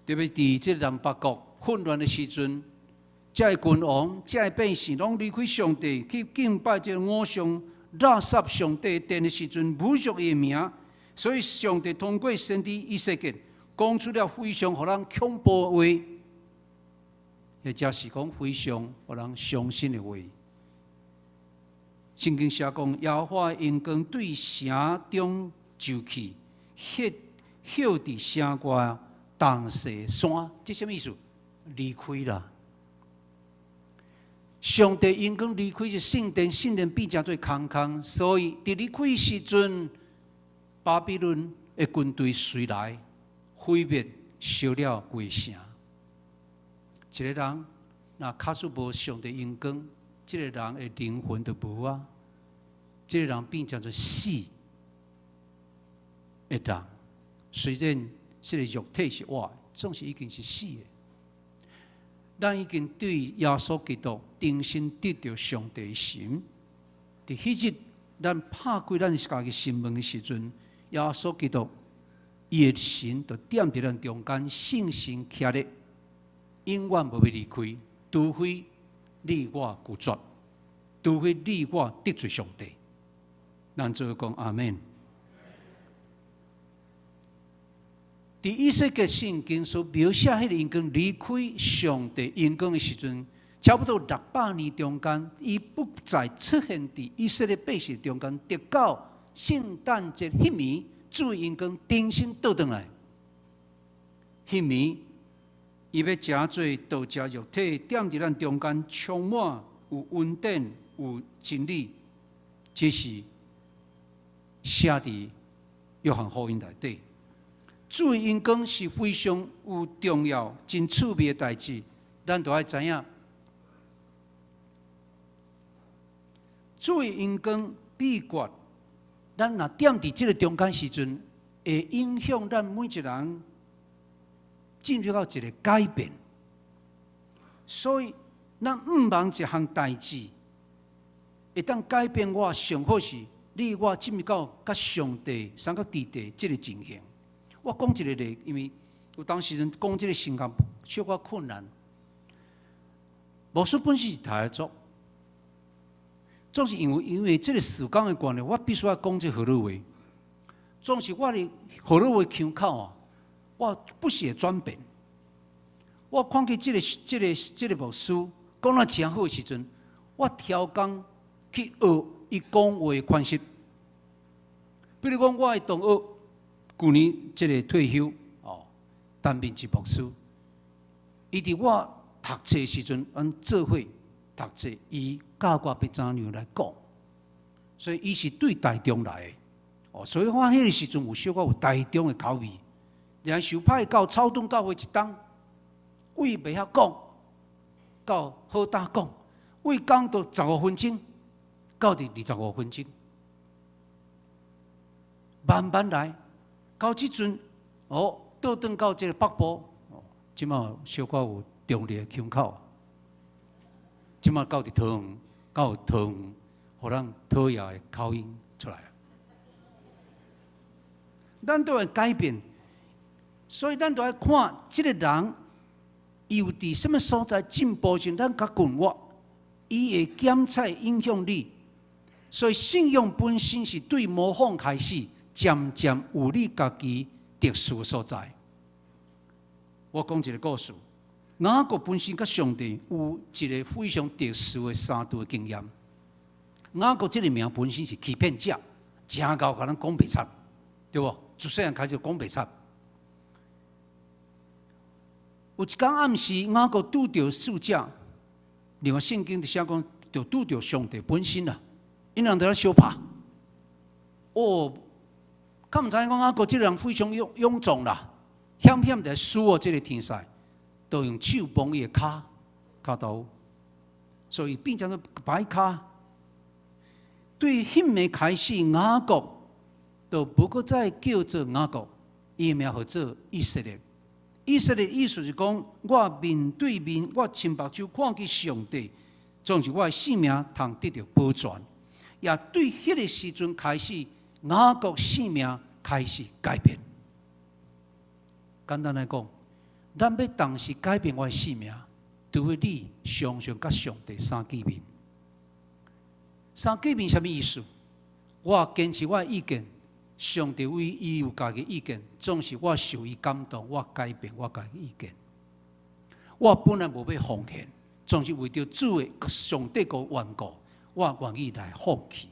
特別佇這南北國混亂的時陣，這个君王、這个百姓攏離開上帝去敬拜這个偶像，垃圾上帝殿的時陣，侮辱伊的名，所以上帝通過先知以西結講出了非常予人恐怖的話，或者是講非常予人傷心的話。聖經寫講，耶和華榮光對城中就去，歇歇佇城外東西山，這啥物意思？離開啦！上帝榮光離開這聖殿，聖殿變成做空空，所以佇離開時陣，巴比倫的軍隊隨來毀滅，燒了規城。一个人若假使無上帝榮光，這个人的靈魂就無啊！這个人變成做死的人，雖然這个肉體是活的，總是已經是死的。咱已經對耶穌基督重新得著上帝的心。佇彼日，咱拍開咱家己心門的時陣，耶穌基督伊的神就踮佇咱中間，聖神徛咧，永遠無欲離開，除非你我拒絕，除非你我得罪上帝。咱做講阿們。佇以西結聖經所描寫彼個榮光離開上帝榮光的時陣，差不多600年中間，伊不再出現佇以色列百姓中間，直到聖誕節彼暝，主榮光重新倒轉來。彼暝，伊欲成做道成肉體，踮佇咱中間，充滿有恩典、有真理，這是寫佇約翰福音內底。主的榮光是非常有重要、真趣味的代誌，咱都愛知影。主的榮光秘訣，咱若踮佇這个中間時陣，會影響咱每一個人進入到一个改變。所以，咱毋望一項代誌會當改變我，上好是你我進入到佮上帝、三個弟弟這个情形。我講一个例，因為有當時陣講這个性格小可困難。牧師本身是台族，總是因為這个時間的關係，我必須愛講這河洛話。總是我的河洛話腔口啊，我不時會轉變。我看見這个牧師講得誠好的時陣，我挑工去學伊講話的款式。比如講，我的同學舊年這个退休哦，陳明志牧師，伊佇我讀冊時陣，阮做伙讀冊，伊教我欲怎樣來講，所以伊是對台中來的，哦，所以我彼个時陣有小可有台中的口味，然後受派到草屯教會一冬，為袂曉講，到好膽講，為講到十五分鐘，到佇25分鐘，慢慢來，到這陣，哦，倒轉到這个北部，哦，這馬小可有中壢的腔口，這馬到佇桃園，到桃園，予咱桃葉的口音出來。咱都會改變，所以咱都愛看這个人，伊有佇啥物所在進步時，咱較近我，伊會檢測影響你。所以信仰本身是對模仿開始，漸漸有你家己特殊所在。我講一个故事，雅各本身佮上帝有一个非常特殊的相拄的經驗。雅各這个名本身是欺騙者，誠𠢕共咱講白賊，對無？自細漢開始講白賊。有一工暗時，雅各拄著使者，另外聖經就寫講，就拄著上帝本身啦。𪜶兩佇咧相拍。哦，敢毋知影講雅各這个人非常勇壯啦，險險就輸予這个天使，就用手摸伊的跤跤頭，所以變成做白跤。對彼暝開始，雅各就無閣再叫做雅各，伊的名號做以色列。以色列意思是講，我面對面，我親目睭看見上帝，總是我的性命通得著保全。也對彼个時陣開始，雅各性命開始改變。簡單來講，咱欲同時改變我的性命，除非你常常佮上帝相見面。相見面啥物意思？我堅持我的意見，上帝為伊有家己意見，總是我受伊感動，我改變我家己意見。我本來無欲奉獻，總是為著主的上帝個緣故，我願意來放棄。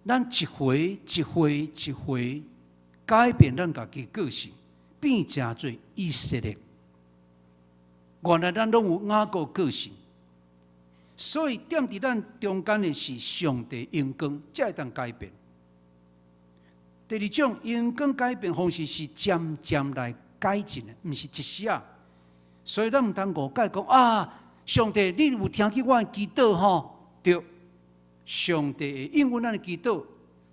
咱一回一回一回改變咱家己個性，變成做以色列。原來咱攏有雅各個性，所以踮佇咱中間的是上帝榮光，才會當改變。第二種榮光改變方式是漸漸來改進的，毋是一時仔。所以咱毋通誤解講啊，上帝，你有聽見我的祈禱吼？對，上帝會應允咱的祈禱，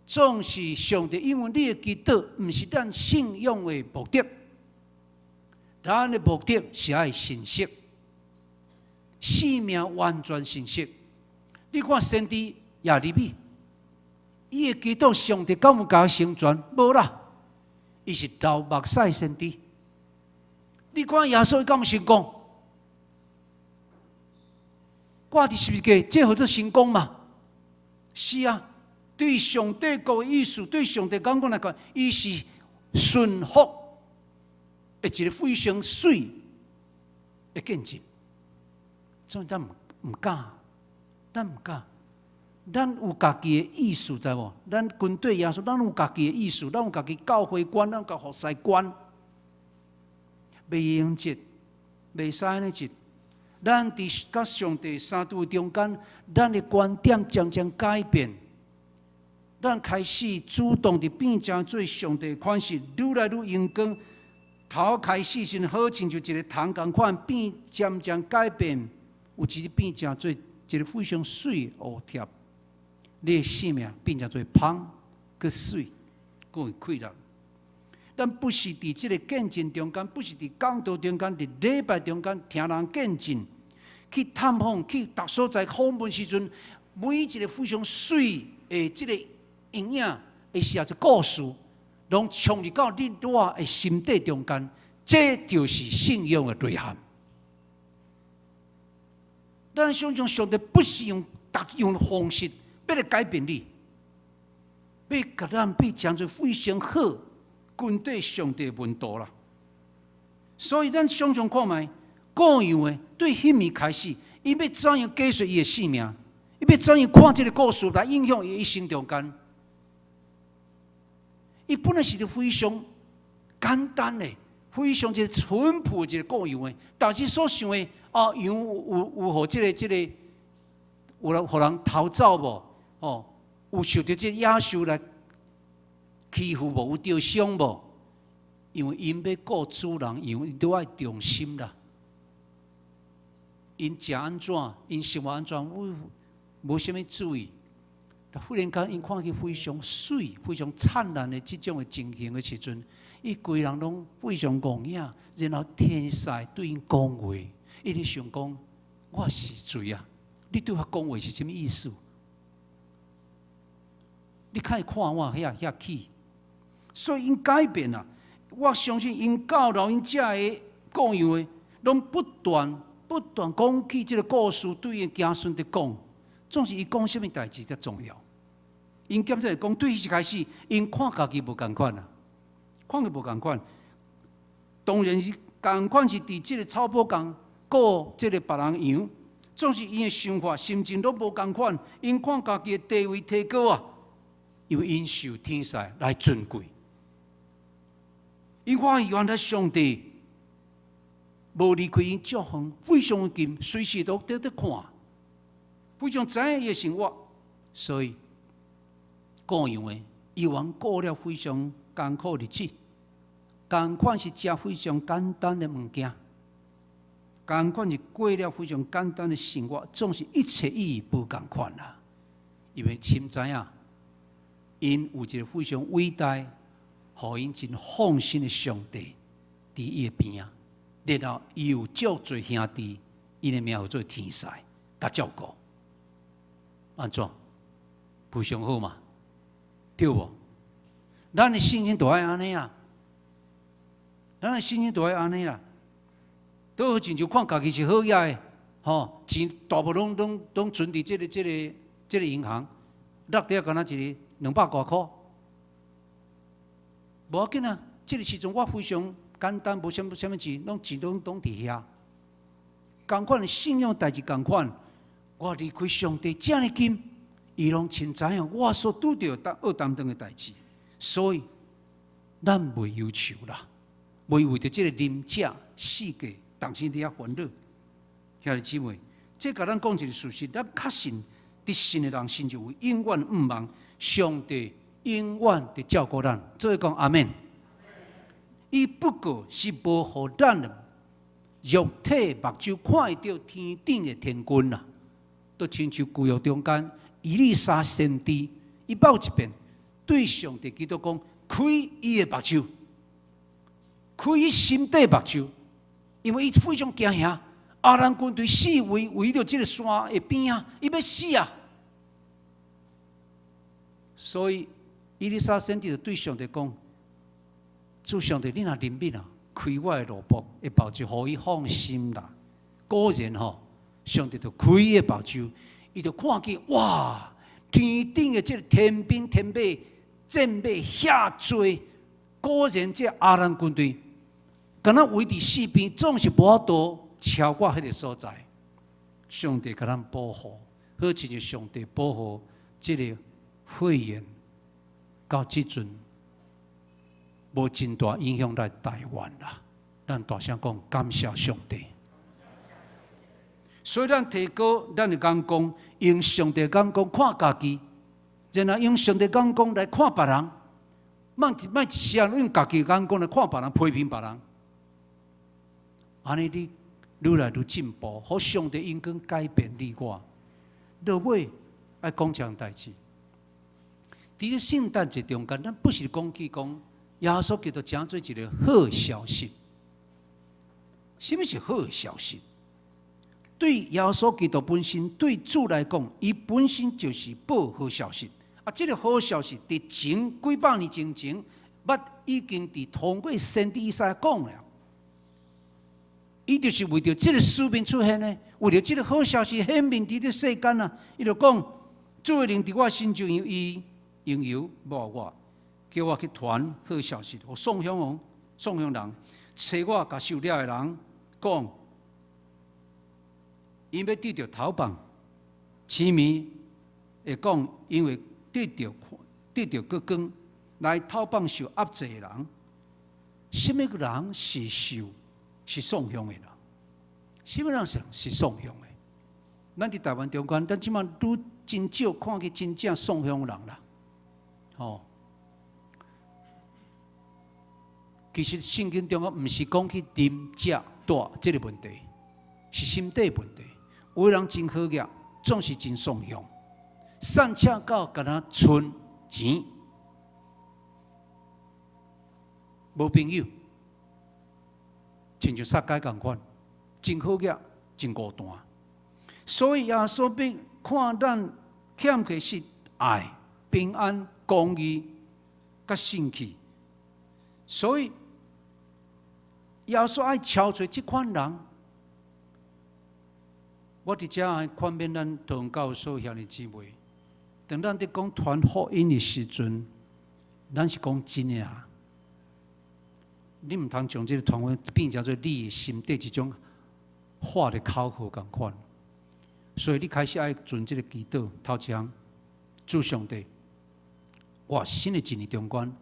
總是上帝應允你的祈禱，毋是咱信仰的目的。咱的目的是愛信息，生命完全信息。你看先知耶利米，伊的祈禱上帝敢有共伊成全？無啦，伊是流目屎先知。你看耶穌伊敢有成功？掛佇十字架，這號做成功嘛？是啊，對上帝國的意思，對上帝感覺來講，伊是順服的一个非常媠的見證。所以咱毋敢，咱毋敢，咱有家己的意思，知無？咱跟對耶穌，咱有家己的意思，咱有家己教會觀，咱有家服侍觀，袂用這，袂使按呢這。咱佇佮上帝相拄中間，咱的觀點漸漸改變。咱開始主動佇變成做上帝款式，愈來愈榮光。頭開始時好親像一个蟲仝款，變漸漸改變，有一日變成做一个非常媠烏帖。你的生命變成做芳閣媠，閣會氣力。咱不是佇這个見證中間，不是佇講道中間，佇禮拜中間聽人見證，去探訪，去逐所在訪問時陣，每一个非常媠的這个營養，會寫一故事，攏衝入到你我的心底中間，這就是信仰的內涵。咱想象上帝不是用逐樣的方式欲來改變你，欲共咱變成做非常好，跟綴上帝的門徒啦。所以咱想象看覓，各樣的對彼暝開始，伊欲怎樣解說伊的性命？伊欲怎樣看這个故事來影響伊一生中間？伊本來是個非常簡單的、非常一个淳樸一个羔羊的，但是所想的啊，羊有予這個有人予人偷走無？哦，有受著這野獸來欺負無？有著傷無？因為𪜶欲顧主人，因為都愛忠心啦。𪜶食按怎，𪜶生活按怎，無無啥物注意。但忽然間，𪜶看見非常媠、非常燦爛的這種的情形的時陣，伊規人攏非常戇影，然後天使對𪜶講話，伊咧想講：我是誰啊？你對我講話是啥物意思？你較會看我遐遐起，所以𪜶改變啦。我相信𪜶教導𪜶遮的羔羊的，攏不斷不斷講起這个故事，對𪜶子孫佇講，總是伊講啥物代誌才重要。𪜶檢查講，對彼時開始，𪜶看家己無仝款啊，看伊無仝款。當然是仝款是佇這个草埔墘顧這个別人羊，總是𪜶的想法、心情攏無仝款。𪜶看家己的地位提高啊，因為𪜶受天使來尊貴。𪜶看原來上帝無離開𪜶足遠，非常近，隨時都佇咧看，非常知影伊的生活，所以羔羊的伊還過了非常艱苦日子，仝款是食非常簡單的物件，仝款是過了非常簡單的生活，總是一切意義無仝款啦。因為深知影，𪜶有一个非常偉大、予𪜶真放心的上帝佇伊的邊仔，然後伊有足濟兄弟，𪜶的名號做天使，共照顧。按怎？非常好嘛，對無？咱的信心都愛按呢啊，咱的信心都愛按呢啦。都好親像看家己是好額的，吼，錢大部分攏存佇這個銀行，落底敢若一个200外箍，無要緊啊。這个時陣我非常簡單，無啥物啥物錢，攏錢攏佇遐。仝款的信仰代誌仝款，我離開上帝遮爾近，伊攏清知影我所拄著愛擔當的代誌，所以咱袂憂愁啦，袂為著這个啉食世界，重新佇遐煩惱。兄弟姊妹，這共咱講一个事實，咱確信佇信的人心就有永遠毋忘，上帝永遠佇照顧咱。做伙講阿們。伊不過是無予咱肉體目睭看會著天頂的天軍啦，都親像舊約中間以利沙先知，伊報一遍對上帝祈禱講，開伊的目睭，開伊心底目睭，因為伊非常驚嚇，亞蘭軍隊四圍圍著這个山的邊仔，伊欲死啊！所以以利沙先知就對上帝講：主上帝，你若憐憫啊，開我的奴僕的目睭，予伊放心啦。果然吼，上帝就開伊的目睭，伊就看見哇，天頂的這个天兵天馬戰馬遐濟，果然這亞蘭軍隊，敢若圍佇四邊，總是無法度超過彼个所在。上帝共咱保護，好親像上帝保護這个肺炎，到這陣無真大影響來台灣啦。咱大聲講感謝上帝。所以咱提高咱的眼光，用上帝眼光看家己，然後用上帝眼光來看別人，莫莫一時用家己眼光來看別人，批評別人。按呢你愈來愈進步，予上帝應該改變你我。落尾愛講一項代誌。佇咧聖誕節中間，咱不是講起講耶穌基督成做一个好消息。啥物是好消息？對耶穌基督本身，對主來講，伊本身就是報好消息。啊，這个好消息佇前幾百年前前，捌已經佇通過先知以賽亞講了。伊就是為著這个使命出現的，為著這个好消息顯明佇這世間啊！伊就講，主的靈佇我身上，因為伊用油抹我，叫我去傳好消息，予喪鄉王、喪鄉人，差我共受掠的人講，𪜶欲得著投放，痴迷會講，𪜶會得著閣光，來透放受壓制的人。啥物人是受是喪鄉的人？啥物人是喪鄉的？咱佇台灣中間，咱這馬愈真少看見真正喪鄉人啦。吼，其實聖經中間毋是講去啉食帶這个問題，是心底問題。有的人真好額，總是真喪鄉，散赤到敢若賰錢，無朋友，親像撒該仝款，真好額，真孤單。所以耶穌欲看咱欠缺是愛、平安、公義、佮信氣。所以耶穌愛超揣這款人。我佇遮勸勉咱同教所兄弟姊妹，當咱佇講傳福音的時陣，咱是講真的啊！你毋通將這个傳福音變成做你的心底一種喊的口號仝款。所以你開始愛存這个祈禱，頭一項，主上帝，我新的一年中間，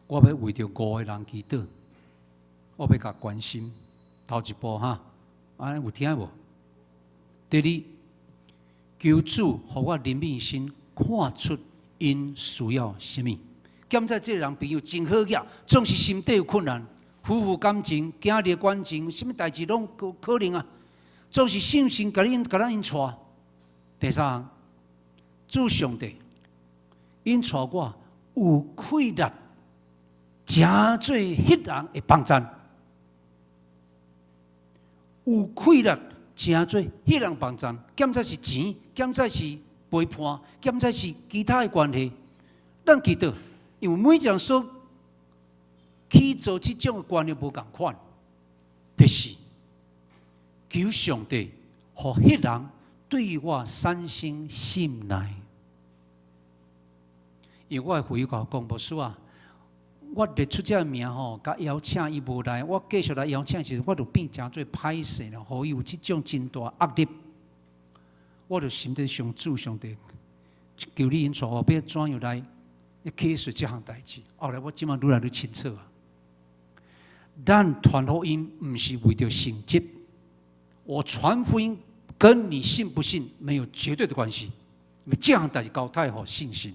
我欲為著五个人祈禱，我欲共關心。頭一步哈，按呢有聽無？第二，求主予我靈敏心看出𪜶需要啥物。檢查這个人朋友真好額，總是心底有困難，夫婦感情、囝兒感情，啥物代誌攏有可能啊。總是信心共𪜶共咱𪜶帶。第三項，主上帝，𪜶帶我有氣力，成做彼人的幫贊，有氣力成做彼人幫贊。檢查是錢，檢查是陪伴，檢查是其他的關係。咱記得，因為每一人所去做這種的觀念無仝款，就是求上帝，予彼人對我產生信賴。因為我的會友共我講，牧師啊，我列出這个名吼，共邀請伊無來，我繼續來邀請時，我就變成做歹勢了，予伊有這種真大壓力。我就心底想主上帝，求你𪜶帶我欲怎樣來解釋這項代誌。後來我這馬愈來愈清楚啊。咱傳福音毋是為著成績，我傳福音跟你信不信沒有絕對的關係。因為這項代誌交代予信心，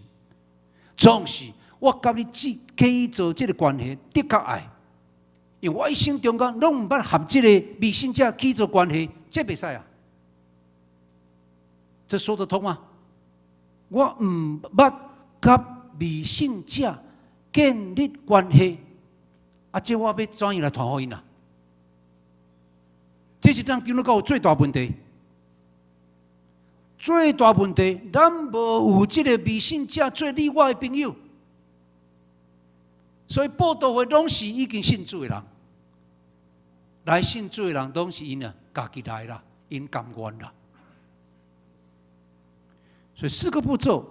總是我佮你只去做這个關係，的確愛，因為我一生中間攏毋捌和這个未信者去做關係，這袂使啊！這說得通嗎？我毋捌佮未信者建立關係，啊，這我欲怎樣來傳福音啊？這是咱基督教最大問題。最大問題，咱無有這个未信者做你我的朋友，所以佈道會攏是已經信主的人，來信主的人攏是𪜶啊，家己來啦，𪜶甘願啦。所以四個步驟，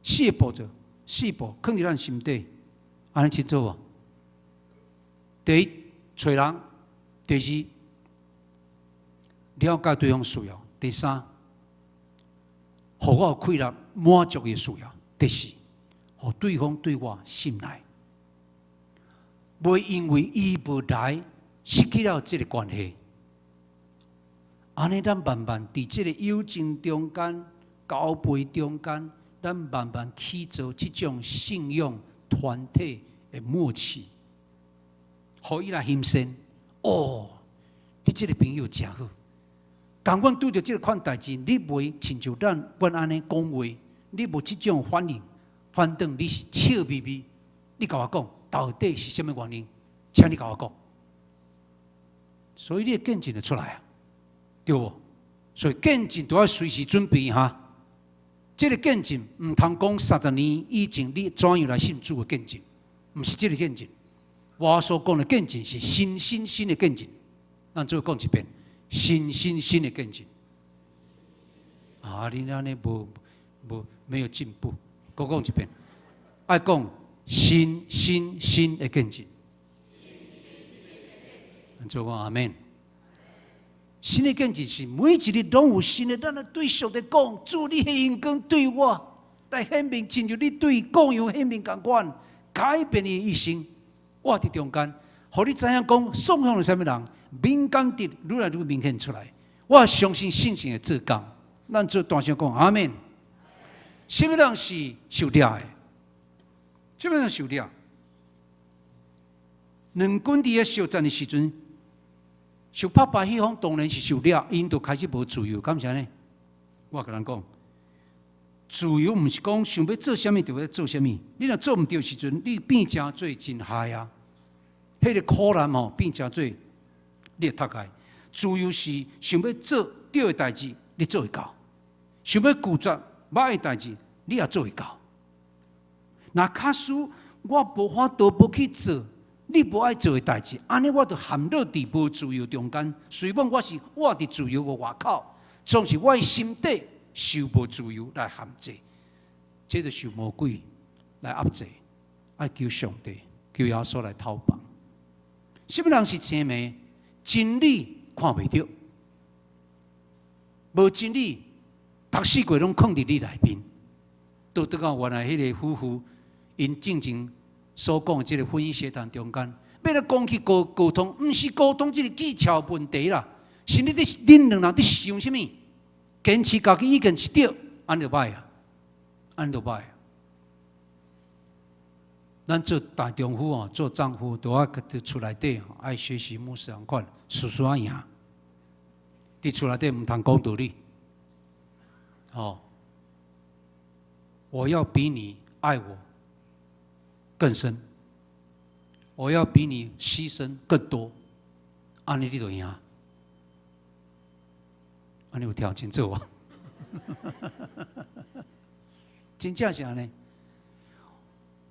四個步驟，四步，囥佇咱心底，按呢清楚無？第一，揣人；第二，了解對方需要；第三，予我有氣力滿足伊的需要；第四，予對方對我信賴，袂因為伊無來失去了這个關係。按呢，咱慢慢佇這个友情中間、交陪中間，咱慢慢去做這種信仰團體的默契，予伊來欣賞。哦，你這个朋友誠好。仝款拄著這个款代誌，你袂親像咱阮按呢講話，你無這種反應，反轉你是笑眯眯。你共我講，到底是啥物原因？請你共我講。所以你的見證就出來啊，對無？所以見證都要隨時準備哈。這个見證毋通講30年以前你怎樣來信主的見證，毋是這个見證。我所講的見證是新新新的見證。咱再講一遍，新新新的見證。啊，你按呢無無沒有進步，閣講一遍，愛講新新新的見證。做講阿們。新的見證是每一日攏有新的，咱來對上帝講，主你的榮光對我來顯明，親像你對羔羊顯明仝款，改變伊一生。我佇中間，予你知影講，宋向是啥物人，敏感得愈來愈明顯出來。我相信聖神會做工，咱做大聲講阿們。啥物人是受掠的？啥物人受掠？兩軍佇咧相戰的時陣，受拍敗彼方當然是受掠，𪜶就開始無自由，敢是按呢？我共人講，自由毋是講想欲做啥物就欲做啥物。你若做毋著時陣，你變成做真害啊！彼个苦難吼變成做你會踢開。自由是想欲做對的代誌，你做會到；想欲拒絕歹的代誌，你也做會到。若假使我無法度無去做你無愛做的代誌，按呢我就陷落佇無自由中間。雖罔我是活佇自由的外口，總是我的心底受無自由來限制，這就受魔鬼來壓制。愛求上帝，求耶穌來透放。啥物人是青盲？真理看袂著，無真理，逐四季攏囥佇你內面。都得到原來彼个夫婦，𪜶進前所講的這个婚姻協談中間，欲來講去溝溝通，毋是溝通這个技巧問題啦，是你佇恁兩人佇想啥物，堅持家己意見是對，按呢就歹啊，按呢就歹。咱做大丈夫哦，做丈夫都愛佇厝內底愛學習牧師仝款，事事愛贏。佇厝內底毋通講道理，哦，我要比你愛我更深，我要比你犧牲更多，按呢你就贏。按呢有聽清楚無？真正是按呢。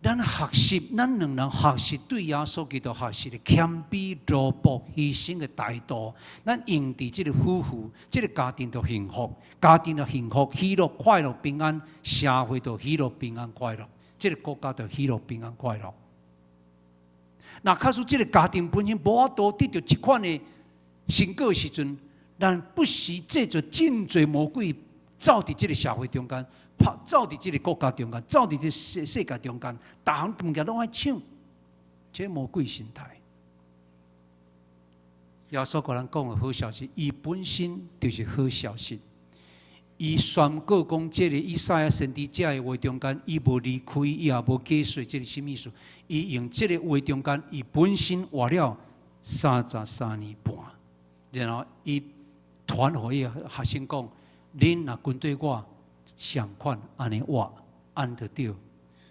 咱學習，咱兩人學習對耶穌基督學習的謙卑、奴僕、犧牲的態度。咱用佇這个夫婦、這个家庭就幸福，家庭就幸福、喜樂、快樂、平安，社會就喜樂、平安、快樂，這个國家就喜樂、平安、快樂。若假使這个家庭本身無法度得著這款的成果的時陣，咱不時製造真濟魔鬼走佇這个社會中間。走佇這个國家中間，走佇這世世界中間，逐項物件攏愛搶，這魔鬼心態。耶穌共咱講的好消息，伊本身就是好消息。伊宣告講，這个以賽亞先知這个話中間，伊無離開，伊也無解釋這个什麼意思。伊用這个話中間，伊本身活了33年半，然後伊傳予伊學生講：恁若跟隨我，仝款按呢活，按呢就對。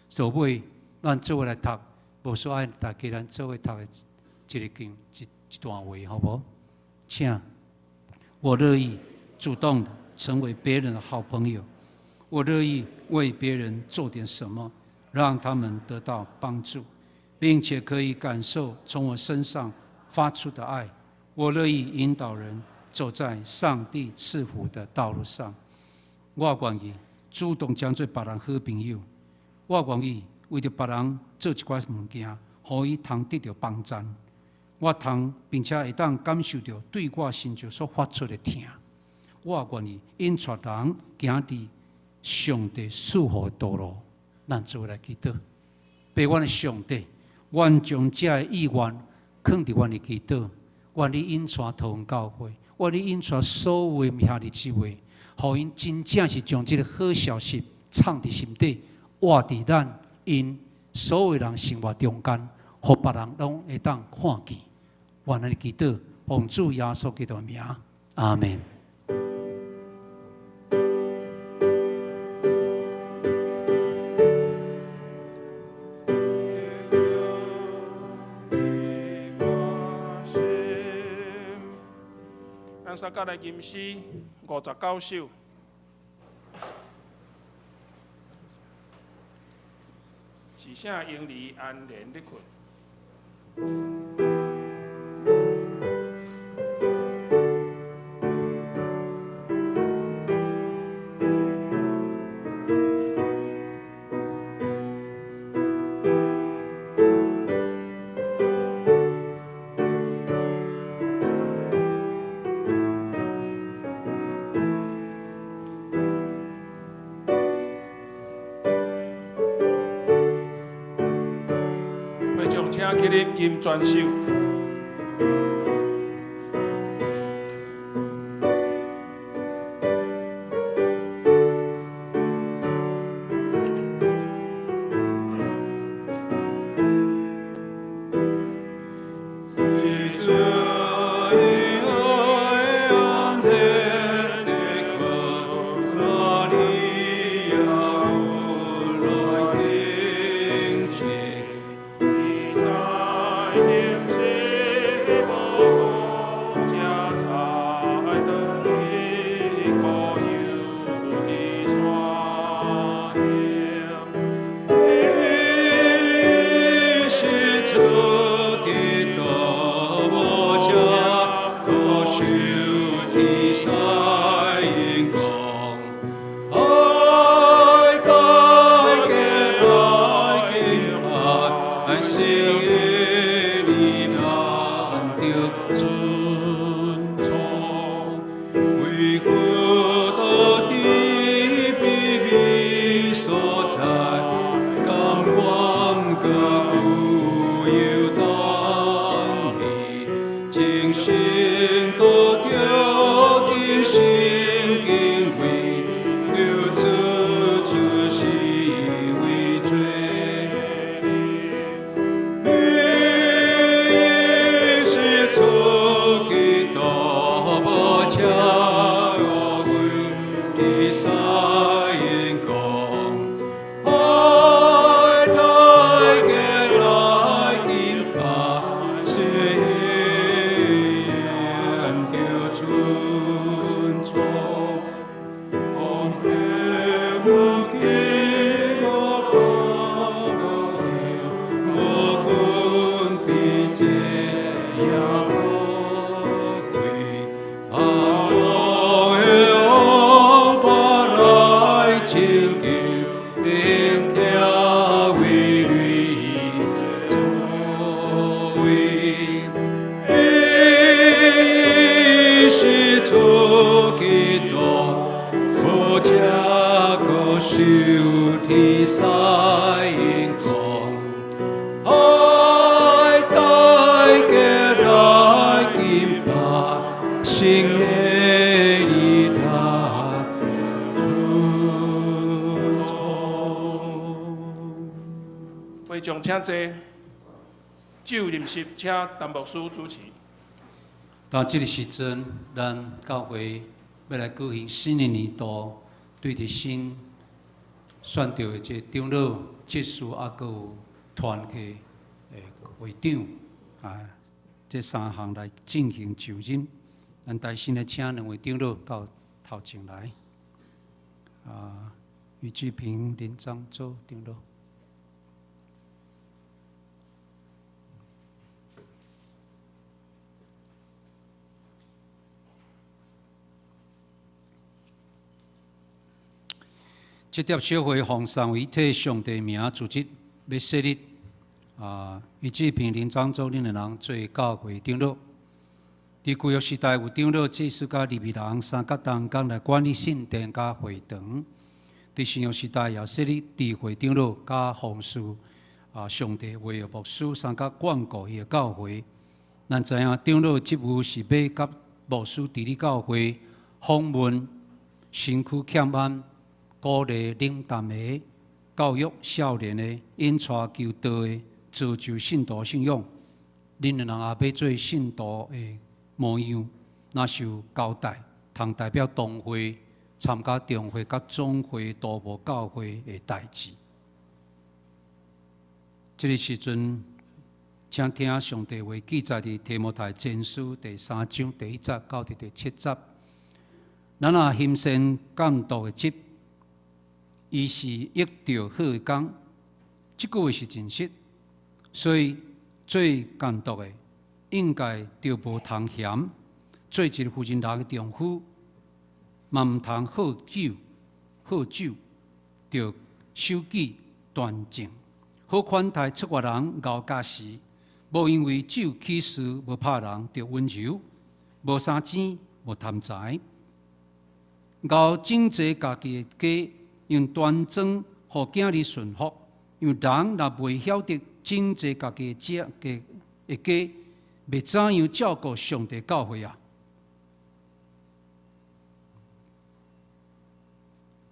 所以咱做伙來讀，無需愛大家咱做伙讀的一个經一一段話，好無？請，我樂意主動成為別人的好朋友，我樂意為別人做點什麼，讓他們得到幫助，並且可以感受從我身上發出的愛。我樂意引導人走在上帝賜福的道路上。我願意主動成做別人好朋友，我願意為著別人做一寡物件，予伊通得著幫贊。我通並且會當感受著對我身上所發出的疼。我願意引帶人行佇上帝賜福的道路，咱做伙來祈禱。父阮的上帝，阮將這个意願囥佇阮的祈禱，願你引帶桃園教會，願你引帶所有的兄弟姊妹，予𪜶真正是將這个好消息藏佇心底，活佇咱𪜶所有人生活中間，予別人攏會當看見。願咱祈禱，奉主耶穌基督的名，阿門。咱三甲來吟詩59首。是啥嬰兒安然咧睏？會眾請起立吟全首。會眾請坐，酒啉食，請陳牧師主持。到這个時陣，咱教會欲來舉行新的年度對佇新選著的這個長老、執事，抑閣有團契的會長啊，這三項來進行就任。咱台先來請兩位長老到頭前來。啊，余志平、林漳洲長老。這疊小會奉三位一體上帝名組織，欲設立啊，余志平、林漳洲恁兩人做教會長老。佇舊約時代有長老、祭司佮利未人三角同工來管理聖殿佮會堂。佇新約時代也設立智慧長老佮奉事啊，上帝話的牧師三角管顧伊的教會。咱知影長老職務是欲佮牧師治理教會、訪問、身軀欠安、鼓勵冷淡的、教育少年的、引帶求道的、造就信徒信仰。恁兩人也欲做信徒的模樣，若受交代，通代表同會參加中會佮總會督牧教會的代誌。這个時陣，請聽上帝話記載佇提摩太前書第三章第一節到佇第七節。咱若欣羨監督的職，伊是得著好的工，這句話是真實。所以做監督的應該著無通嫌，做一个負責人的丈夫，嘛毋通好酒，好酒，著守己端正，好款待出外人熬駕時，無因為酒起誓，無拍人，著溫柔，無相爭，無貪財，𠢕整齊家己的家，用端莊，予囝兒順服。因為人若袂曉得整齊家己的家的家，欲怎樣照顧上帝教會啊？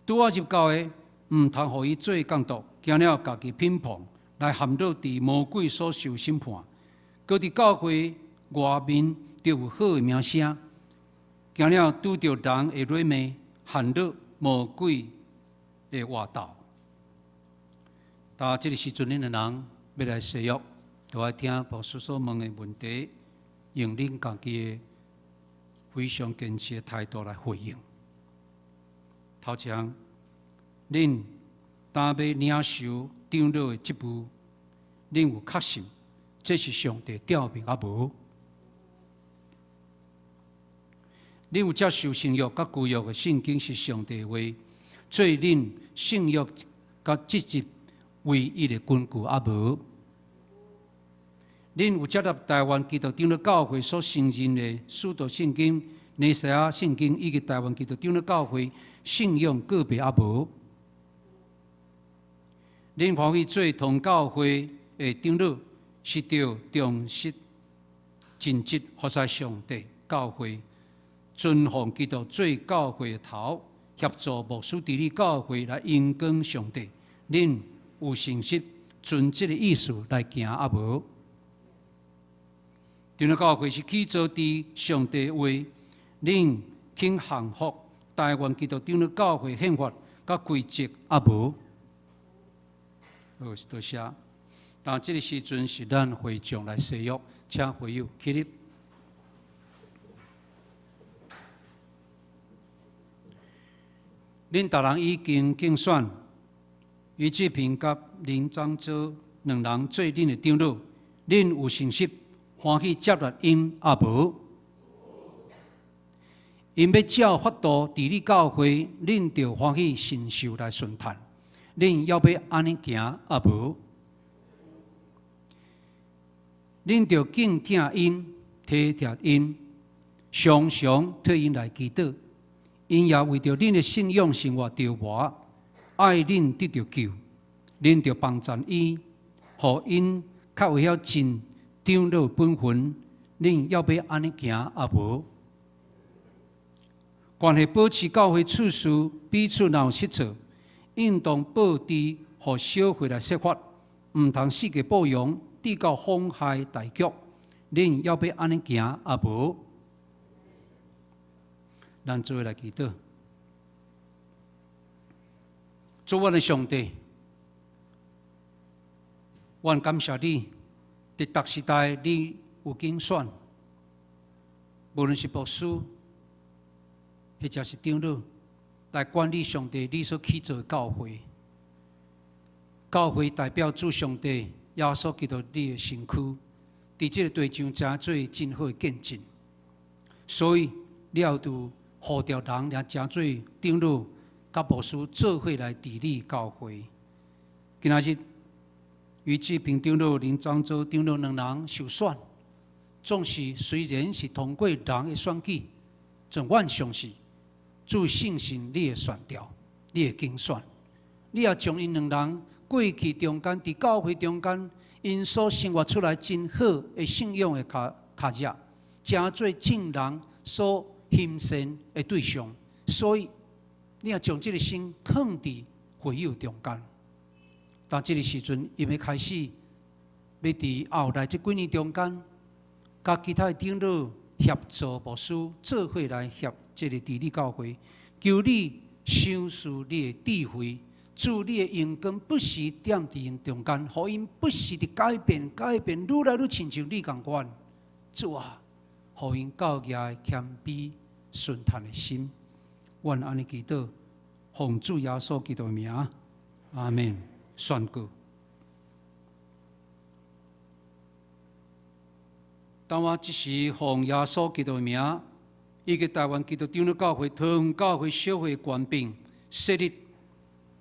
拄仔入教的，毋通予伊做監督，驚了家己品膨，來陷落佇魔鬼所受審判。閣佇教會外面著有好的名聲，驚了拄著人的辱罵，陷落魔鬼的活鬥。到這个時陣，恁兩人欲來誓約，就愛聽牧師所問的問題，用恁家己的非常堅持的態度來回應。頭一項，恁當欲領受長老的職務，恁有確信這是上帝調命抑無？恁有接受新約佮舊約的聖經是上帝的話，做恁信仰佮積極唯一的根據抑無？恁有接納台灣基督長老教會所承認的使徒聖經、尼西亞聖經以及台灣基督長老教會信仰告白抑無？恁歡喜做同教會的長老，是著忠實盡職服侍上帝教會，尊奉基督做教會的頭，協助牧師治理教會來榮光上帝。恁有誠實遵這个意思來行抑無？長老教會是起造佇上帝話，恁肯降服台灣基督長老教會憲法佮規則抑無？好，多謝。但這个時陣是咱會眾來誓約，請會友起立。恁逐人已經競選余志平佮林漳州兩人做恁的長老，恁有誠實歡喜接納𪜶抑無？𪜶欲照法度治理教會，恁著歡喜承受來順趁。恁猶欲按呢行抑無？恁著敬疼𪜶，體貼𪜶，常常替𪜶來祈禱。𪜶也為著恁的信仰生活著磨，愛恁得著救，恁著幫贊伊，予𪜶較會曉盡長老本分。恁猶欲按呢行抑無？關係保持教會秩序，彼此若有失錯，應當報知，予小會來說法，毋通四界報揚，致到妨害大局。恁猶欲按呢行抑無？咱做伙來祈禱。主阮的上帝，阮感謝你，佇逐時代你有揀選，無論是牧師，或者是長老，來管理上帝你所起造的教會。教會代表主上帝耶穌基督你的身軀，佇這个地上成做真好的見證。所以你也就呼召人來成做長老，佮牧師做伙來治理教會。今仔日余志平長老、林漳州長老兩人受選，總是雖然是通過人的選舉，但阮相信主聖神你的選召，你的揀選，你也將𪜶兩人過去中間，佇教會中間，𪜶所生活出來真好的信仰的跤跤跡，成做眾人所欣羨的對象，所以你若將這個心囥佇會友中間，當這個時陣，伊欲開始欲佇後來這幾年中間，佮其他的長老協助牧師做伙來協這個治理教會，求你賞賜你的智慧，賜你的榮光不時點佇𪜶中間，予𪜶不時的改變、改變，愈來愈親像你仝款。主啊，予𪜶較額謙卑順服的心。阮按呢祈禱，奉主耶穌基督的名，阿門。宣告。當我這時奉耶穌基督的名，以及台灣基督長老教會桃園教會小會權柄設立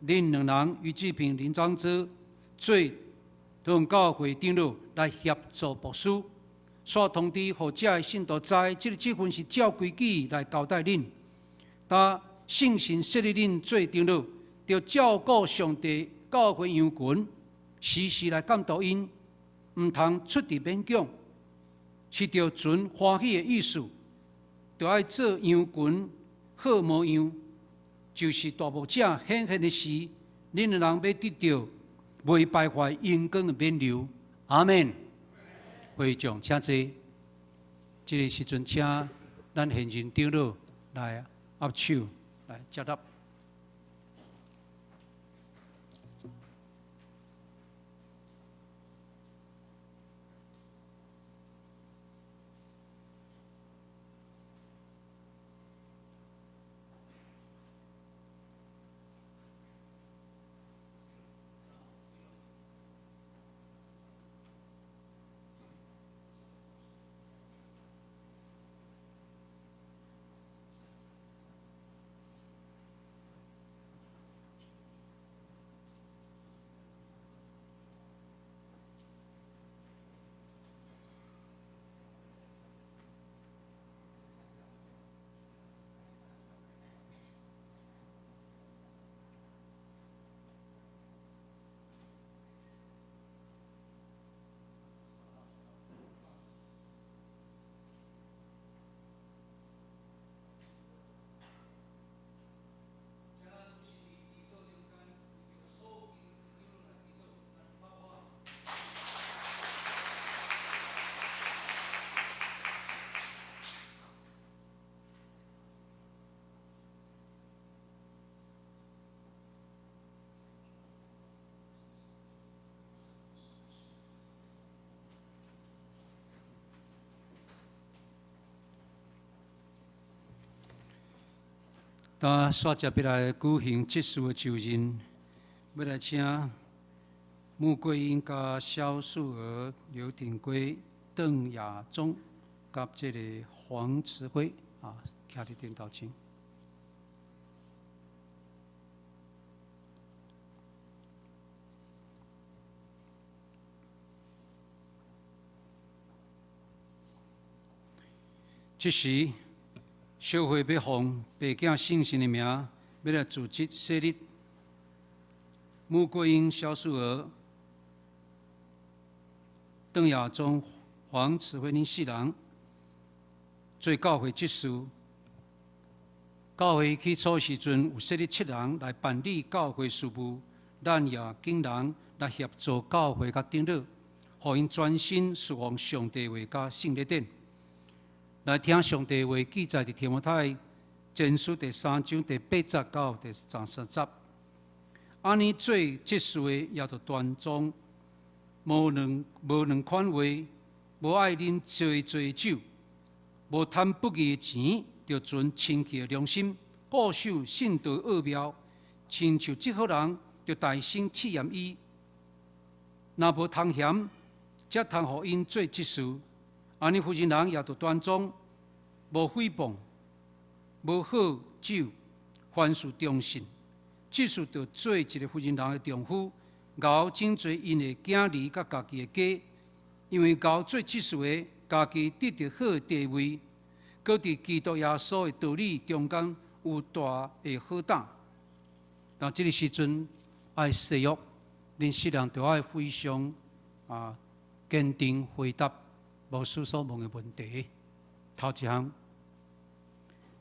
恁兩人余志平、林漳哲做桃園教會長老來協助牧師，煞通知予遮的信徒知，這個職分是照規矩來交代恁。當聖神設立恁做長老，著照顧上帝教會羊群，時時來監督𪜶，毋通出佇勉強，是著存歡喜的意思，著愛做羊群好模樣。就是大牧者顯現的時，恁兩人欲得著袂敗壞榮光的冕旒。阿門。會眾請坐。這個時陣，請咱現任長老來握手來接納。當煞接欲來舉行執事的就任，欲來請穆桂英佮蕭素娥、劉廷圭、鄧亞中佮這个黃慈輝啊，徛佇頂頭前。這時，小會欲奉白囝聖神的名，欲來組織設立穆桂英、蕭素娥、鄧亞中、黃慈輝恁四人做教會執事。教會起初時陣有設立七人來辦理教會事務，咱也請人來協助教會佮長老，予𪜶專心侍奉上帝話佮聖禮典。來聽上帝話記載佇提摩太前書第三章第八節到第十三節。按呢做執事的，也著端莊，無兩款話，無愛啉濟濟酒，無貪不義的錢，著存清氣的良心，固守信道奧妙，親像這號人，著大聲試驗伊。若無通嫌，才通予𪜶做執事。按呢婦人人也著端莊，無誹謗，無好酒，凡事忠信。執事著做一个婦人人的丈夫，𠢕拯濟𪜶的囝兒佮家己的家。因為𠢕做執事的，家己得著好的地位，閣佇基督耶穌的道理中間有大的好膽。但這个時陣愛誓約，恁四人著愛非常啊堅定回答牧師所問的問題。頭一項，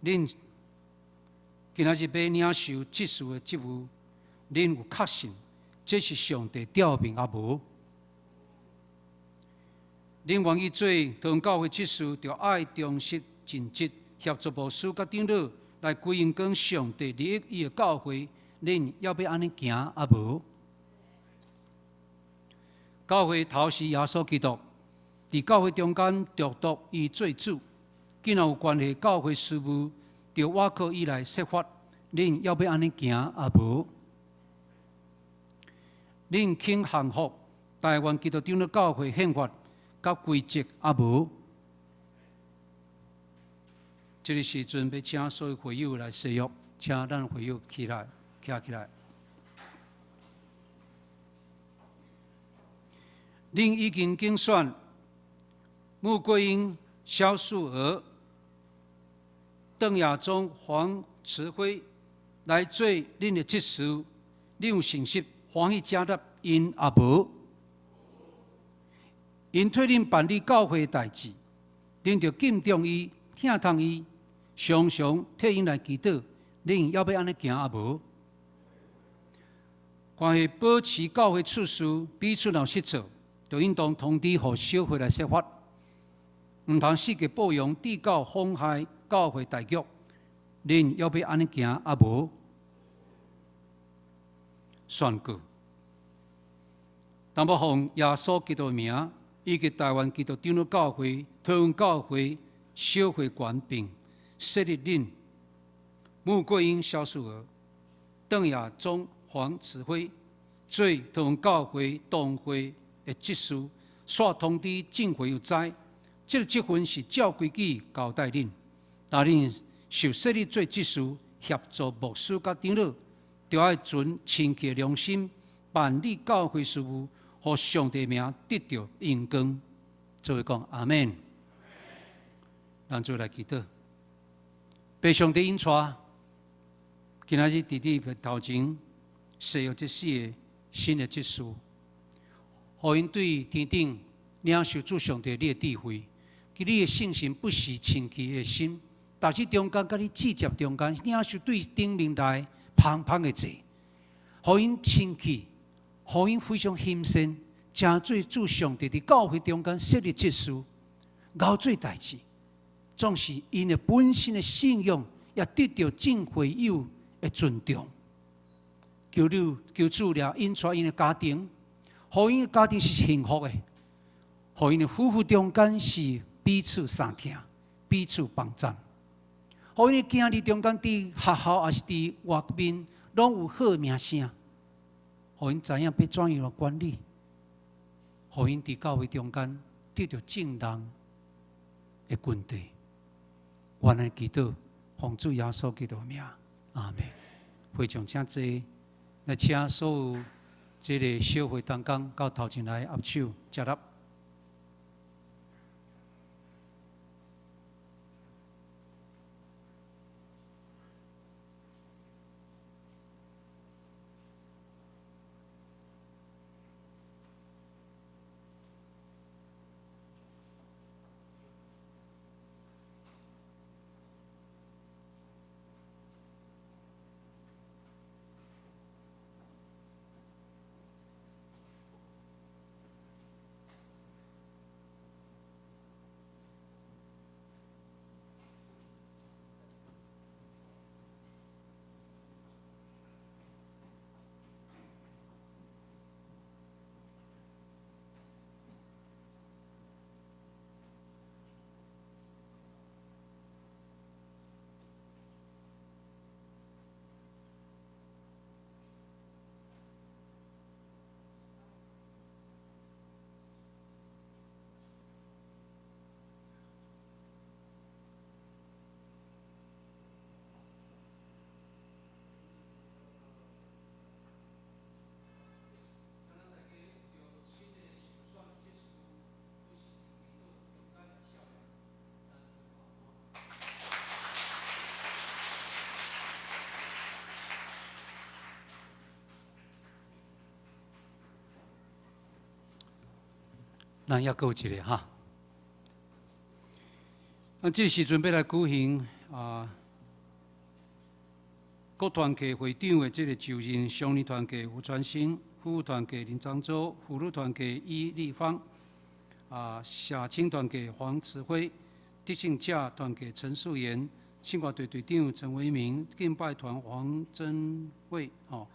恁今仔日欲領受執事的職務，恁有確信這是上帝召命抑無？恁願意做桃園教會執事，就愛忠實盡職，協助牧師佮長老來歸榮光上帝，利益伊的教會。恁猶欲按呢行抑無？教會頭是耶穌基督，佇教會中間獨獨伊做主。既然有關係教會事務，就倚靠伊來設法。恁猶欲按呢行抑無？恁肯降服台灣基督長老教會憲法佮規則抑無？這个時陣欲請所有會友來誓約，請咱會友起來，徛起來。恁已經競選穆桂英、蕭素娥、鄧亞中、黃慈輝來做恁的執事，恁有誠實歡喜接納𪜶抑無？𪜶替恁辦理教會代誌，恁著敬重伊、疼痛伊，常常替𪜶來祈禱，恁猶欲按呢行抑無？關係保持教會秩序，彼此若有失措，就應當通知予小會來設法，毋通四界播揚，致到妨害教會大局。恁猶欲按呢行抑無？宣告，當我奉耶穌基督的名，以及台灣基督長老教會、桃園教會小會權柄，設立恁穆桂英、蕭素娥、鄧亞中、黃慈輝做桃園教會同會的執事，煞通知眾會友知，這个職分是照規矩交代恁。若恁受設立做執事，協助牧師佮長老，就愛存清潔良心，辦理教會事務，予上帝名得著榮光。做伙講阿們。咱做來祈禱，被上帝引帶，今仔日佇你頭前誓約這四个新的執事，予𪜶對天頂領受主上帝你的智慧，佮你的信心不是清氣的心，逐日中間佮你節節中間領受對頂面來芳芳的坐，予𪜶清氣，予𪜶非常欣善，成做主上帝佇教會中間設立執事，𠢕做代誌，總是𪜶的本身的信仰也得著眾會友的尊重。求你求主掠引帶𪜶的家庭，予𪜶的家庭是幸福的，予𪜶的夫婦中間是彼此相疼、彼此幫贊，予𪜶的囝兒中間佇學校抑是佇外面攏有好名聲，予𪜶知影欲怎樣來管理，予𪜶佇教會中間得著眾人的軍隊。阮來祈禱，奉主耶穌基督名，阿們。會長請坐，來請所有這个小會同工到頭前來握手接納。咱猶閣有一个哈。咱這時陣欲來舉行啊，各團契會長的這个就任，少年團契吳傳興，婦團契林漳洲，婦女團契伊麗芳，社青團契黃慈輝，得勝者團契陳素妍，聖歌隊隊長陳維明，敬拜團黃真慧，吼，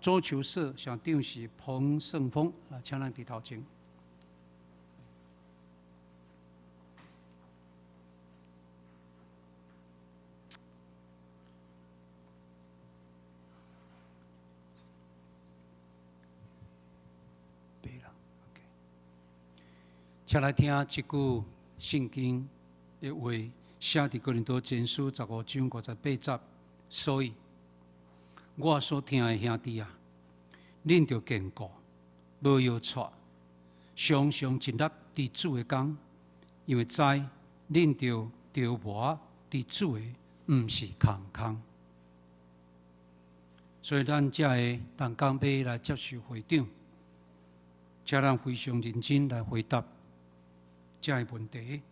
桌球社社長是彭勝峰，請咱佇頭前。請來聽這句聖經的話，寫佇哥林多前書15章58節。所以，我所疼的兄弟啊，恁著堅固，無搖掣，常常盡力佇主的工，因為知恁著著磨佇主的，毋是空空。所以，咱遮的同工欲來接受會長，請咱非常認真來回答這个問題。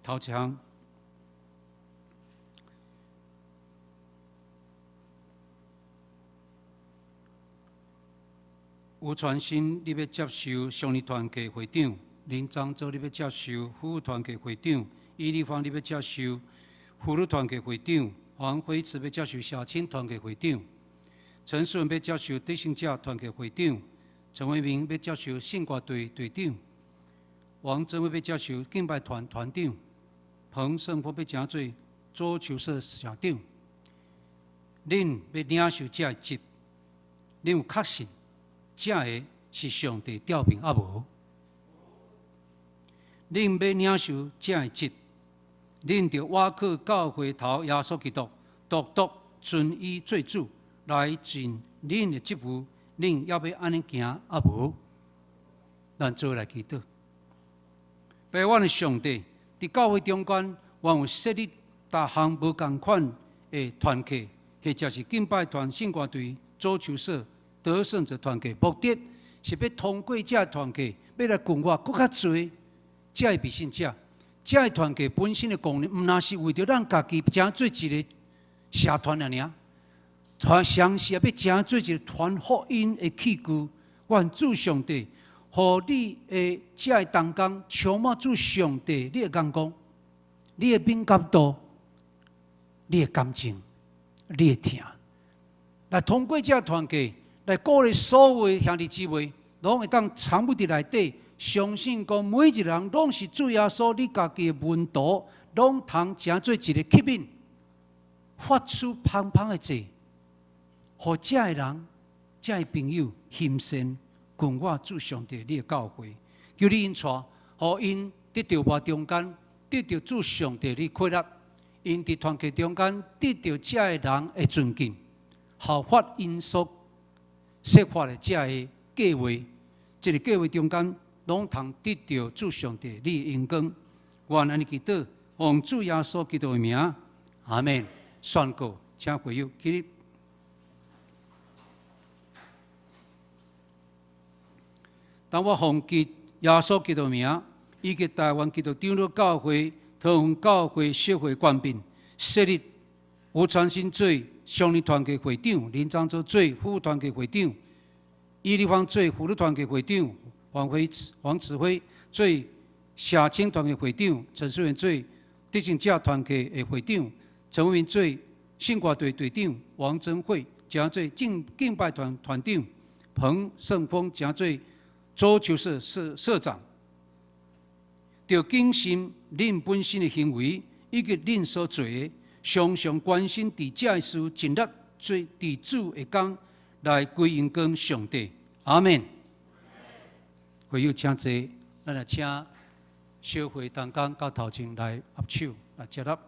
頭一項，吳傳新，你欲接受少年團契會長；林漳洲，你欲接受婦團契會長；伊麗芳，你欲接受婦女團契會長；黃輝慈欲接受社青團契會長；陳淑文欲接受得勝者團契會長；陳維明欲接受聖歌隊隊長；王振偉欲接受敬拜團團長；彭勝峰欲成做桌球社社長。恁欲領受這个職，恁有確信這个是上帝調聘抑無？恁欲領受這个職，恁著倚靠教會頭耶穌基督，獨獨尊伊做主，來盡恁的職務。恁猶欲按呢行抑無？咱做伙來祈禱。父阮的上帝，佇教會中間，阮有設立逐項無仝款的團契，或者是敬拜團、聖歌隊、桌球社、得勝者團契，目的是欲通過這團契，欲來群活閣較濟這个未信者。這个團契本身的功能，毋但是為著咱家己成做一個社團爾爾，團同時也欲成做一個傳福音的器具。願主上帝，予你的這个同工充滿主上帝，你的眼光，你的敏感度，你的感情，你的疼，來通過這个團契來鼓勵所有的兄弟姊妹，攏會當參與佇內底，相信講每一個人攏是主耶穌你家己的門徒，攏通成做一個器皿，發出芳芳的祭，予這个人、這个朋友欣羨。群我主上帝你的教會，求你𪜶帶，予𪜶佇著磨中間得著主上帝你快樂，𪜶佇團契中間得著這个人的尊敬，效法𪜶所設法的這個計劃，這个計劃中間攏通得著主上帝你的榮光。我按呢祈禱，奉主耶穌基督的名，阿門。宣告，請會友起立。當我奉耶穌基督名，以及台灣基督長老教會、桃園教會協會權柄，設立吳傳新做少年團契會長，林漳洲做婦團契會長，伊麗芳做婦女團契會長，黃子輝做社青團契會長，陳淑媛做得勝者團契的會長，陳文明做聖歌隊隊長，王珍慧成做敬拜團團長，彭勝峰成做桌球社社社長，著謹慎恁本身的行為，以及恁所做的，常常關心佇這个事盡力做佇主的工，來歸榮光上帝。阿門。會友請坐，咱來請小會同工到頭前來握手來接納。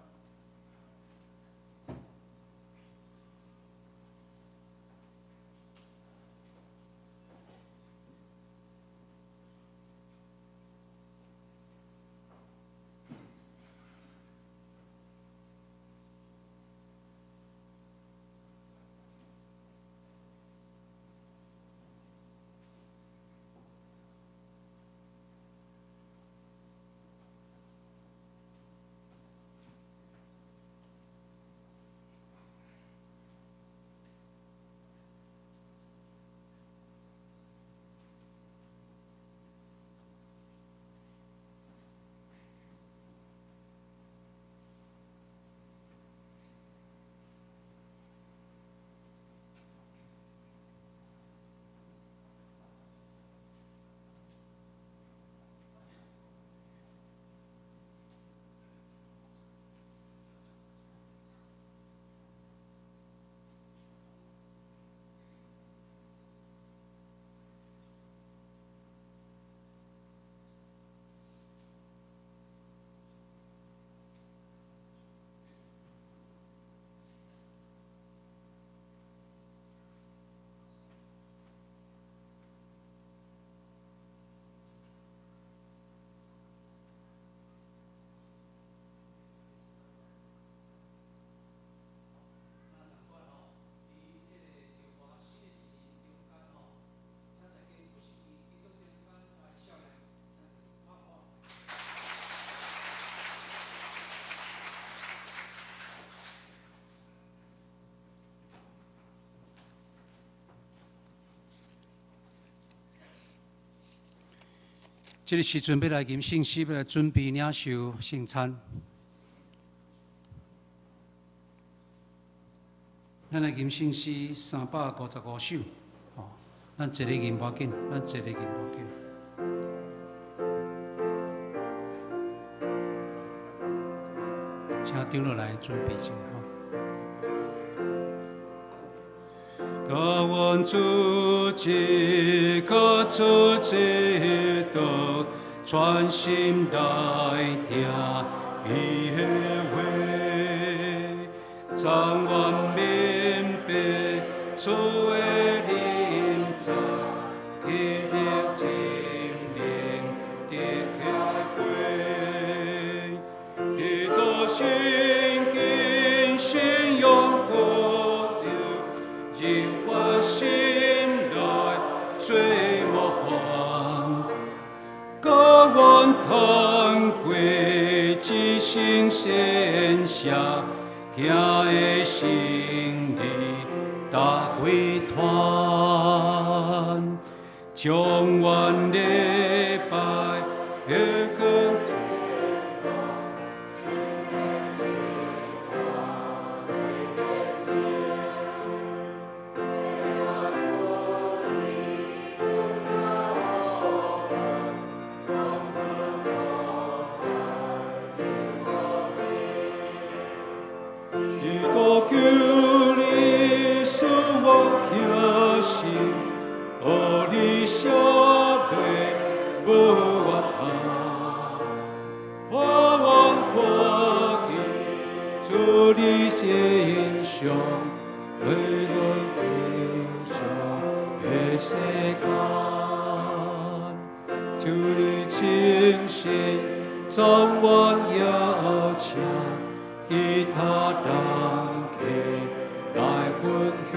這個時陣欲來吟聖詩，欲來準備領受聖餐。咱來吟聖詩355首，吼，咱坐咧吟無要緊，咱坐咧吟無要緊。請長老來準備一下，吼。但願主一個主一道，專心來聽伊的話，怎願明白主的臨在，去歷生命的開會，彼得心堅信仰高傲，入我心內做模範，甘願通過一生獻上，疼的心理大會團，將阮禮拜的光。基督求你使我疼惜，學你寫袂無我他，我願看見主你身上，為阮天上的世間，求你親身將阮邀請。其他人客來分享，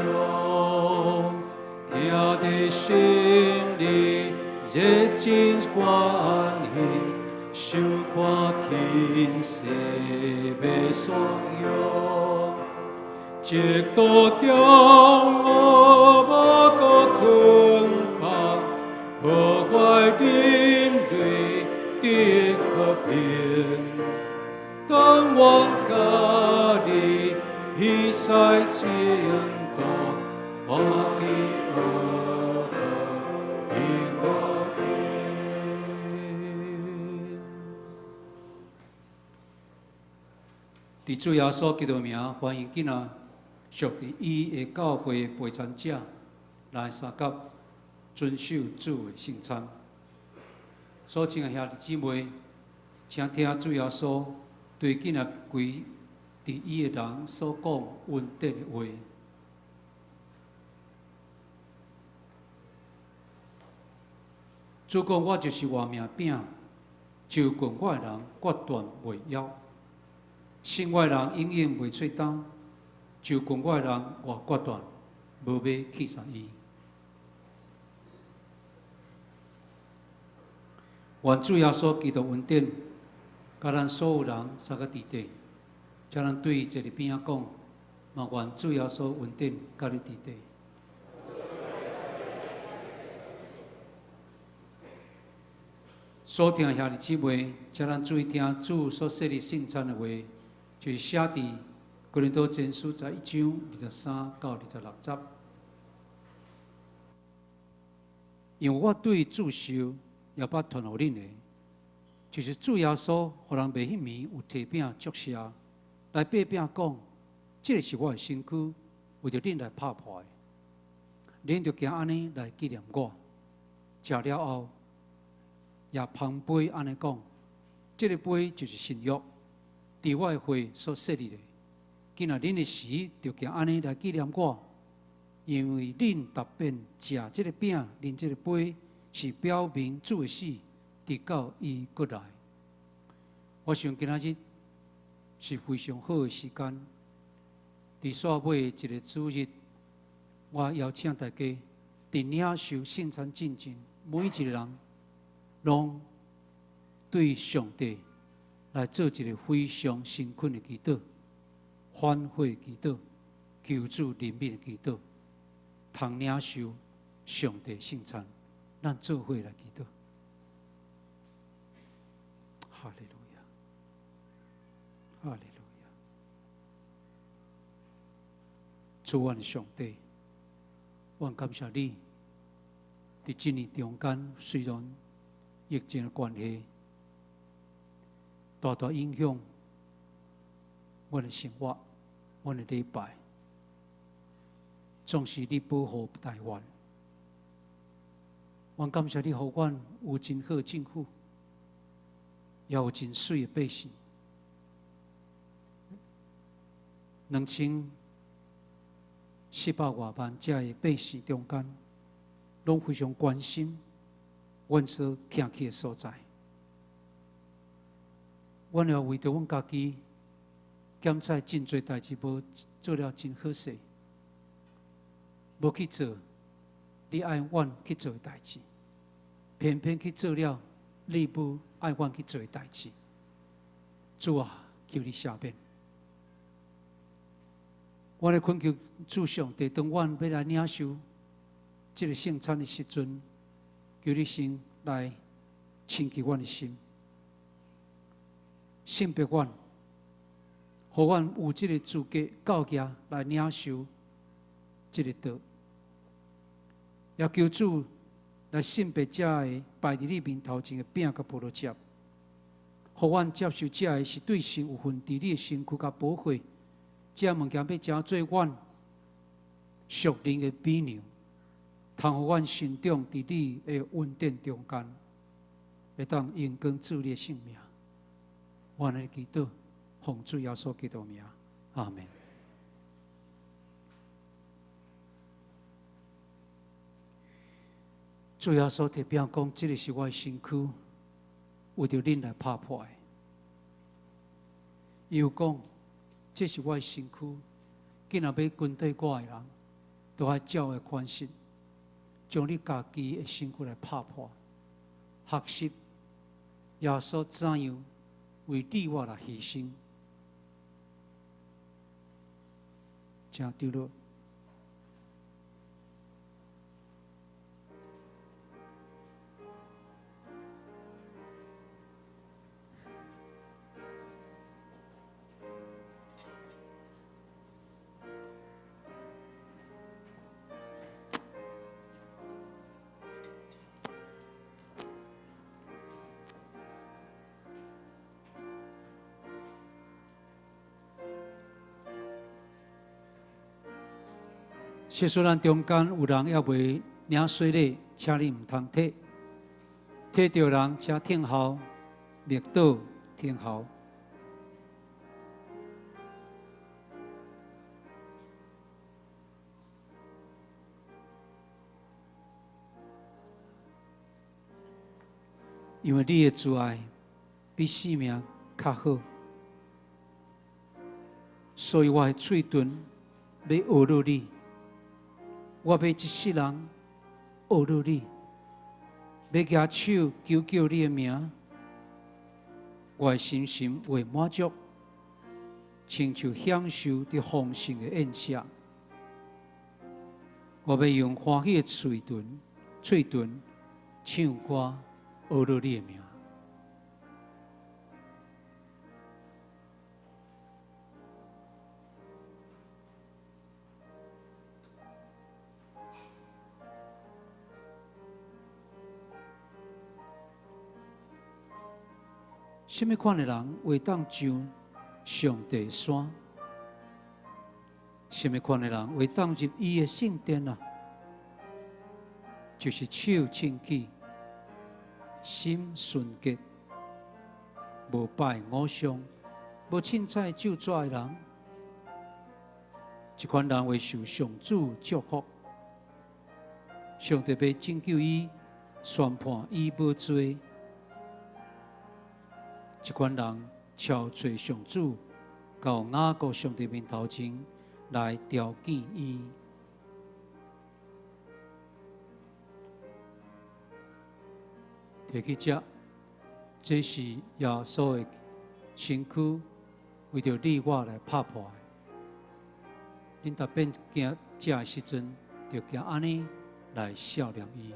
聽佇心裡熱情歡喜，受看天世欲頌揚，直到驕傲無閣捆綁，破壞人類的和平。但願佮你彼世前途，歡喜樂樂永無盡。佇主耶穌基督名，歡迎囝仔屬佇伊的教會陪餐者來相佮遵守主的聖餐。所親愛兄弟姊妹，請聽主耶穌對囝仔歸佇伊的人所講恩典的話。主講：我就是活命餅，就近我的人決斷袂枵；信我的人永遠袂喙焦。就近我的人，我決斷無欲棄殺伊。願主耶穌基督恩典，佮咱所有人相佮佇底，請咱對坐佇邊仔講，嘛願主耶穌恩典佮你佇底。所聽兄弟姊妹，請咱注意聽主所設立聖餐的話，就是寫佇哥林多前書11章23到26節。因為我對主受，也捌傳予恁的，就是主耶穌予人賣彼暝有提餅祝謝，來擘餅講：這个是我的身軀，為著恁來拍破的。恁著行按呢來紀念我。食了後，也捧杯按呢講：這个杯就是新約，佇我的血所設立的。囝仔恁的時，著行按呢來紀念我。因為恁逐遍食這个餅、啉這个杯，是表明主的死，直到伊閣來。我想今仔日是非常好的時間，佇煞尾一个主日，我邀請大家佇領受聖餐進前，每一個人攏對上帝來做一个非常誠懇的祈禱、反悔祈禱、求主憐憫的祈禱，通領受上帝聖餐，咱做伙來祈禱。哈利路亞，哈利路亞！主，阮的上帝，阮感謝你，佇這年中間，雖然疫情的關係，大大影響阮的生活，阮的禮拜，總是你保護台灣。阮感謝你，予阮有真好的政府，也有真媠的百姓。2700外萬遮的百姓中間，攏非常關心阮所徛起的所在。阮也為著阮家己檢查真濟代誌無做了真好勢，無去做你愛阮去做的代誌，偏偏去做了你無愛阮去做的代誌。主啊，求你赦免。我咧懇求主上帝，當阮欲來領受這个聖餐的時陣，求你先來清潔阮的心，聖別阮，予阮有這个資格到遮來領受這个道。也求主來聖別遮个擺佇你面頭前的餅佮葡萄汁，予阮接受遮个是對神有份佇你的身軀佮寶血。這物件欲成做阮屬靈的美糧，通予阮成長佇你的恩典中間，會當榮光主你的聖名。我按呢祈禱，奉主耶穌基督名，阿門。主耶穌提餅講：這个是我的身軀，為著恁來拍破的。伊又講：這是我的身軀，今仔欲跟綴我的人，都愛照的款式，將你家己的身軀來拍破，學習耶穌怎樣為你我來犧牲。請長老。假使咱中間有人猶未領洗禮，請你毋通退。退著人，請聽候，默禱聽候。因為你的慈愛比性命較好，所以我的喙唇欲呵咾你。我欲一世人呵咾你，欲舉手求叫你的名，我的心心會滿足，親像享受佇豐盛的宴席。我欲用歡喜的喙唇唱歌呵咾你的名。啥物款的人會當上上帝的山？啥物款的人會當入伊的聖殿啊？就是手清潔、心純潔、無拜偶像、無凊彩咒詛的人。這款人會受上主祝福，上帝欲拯救伊，宣判伊無罪。這款人超揣上主，到雅各上帝面頭前來調見伊。提去食，這是耶穌的身軀，為著你我來拍破的。恁逐遍行食的時陣，就行按呢來數念伊。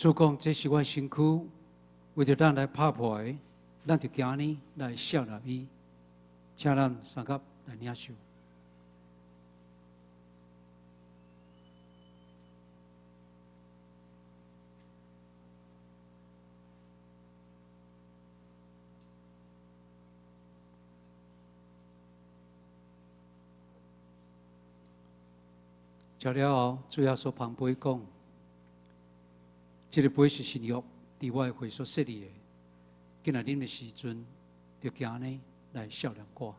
主講，這是我身軀，為著咱來拍破的，咱就行呢來效納伊，請咱相佮來領受。食了後，主耶穌捧杯講：這个杯是新約，佇我的血所設立的。緊來啉的時陣，就行呢來效念我。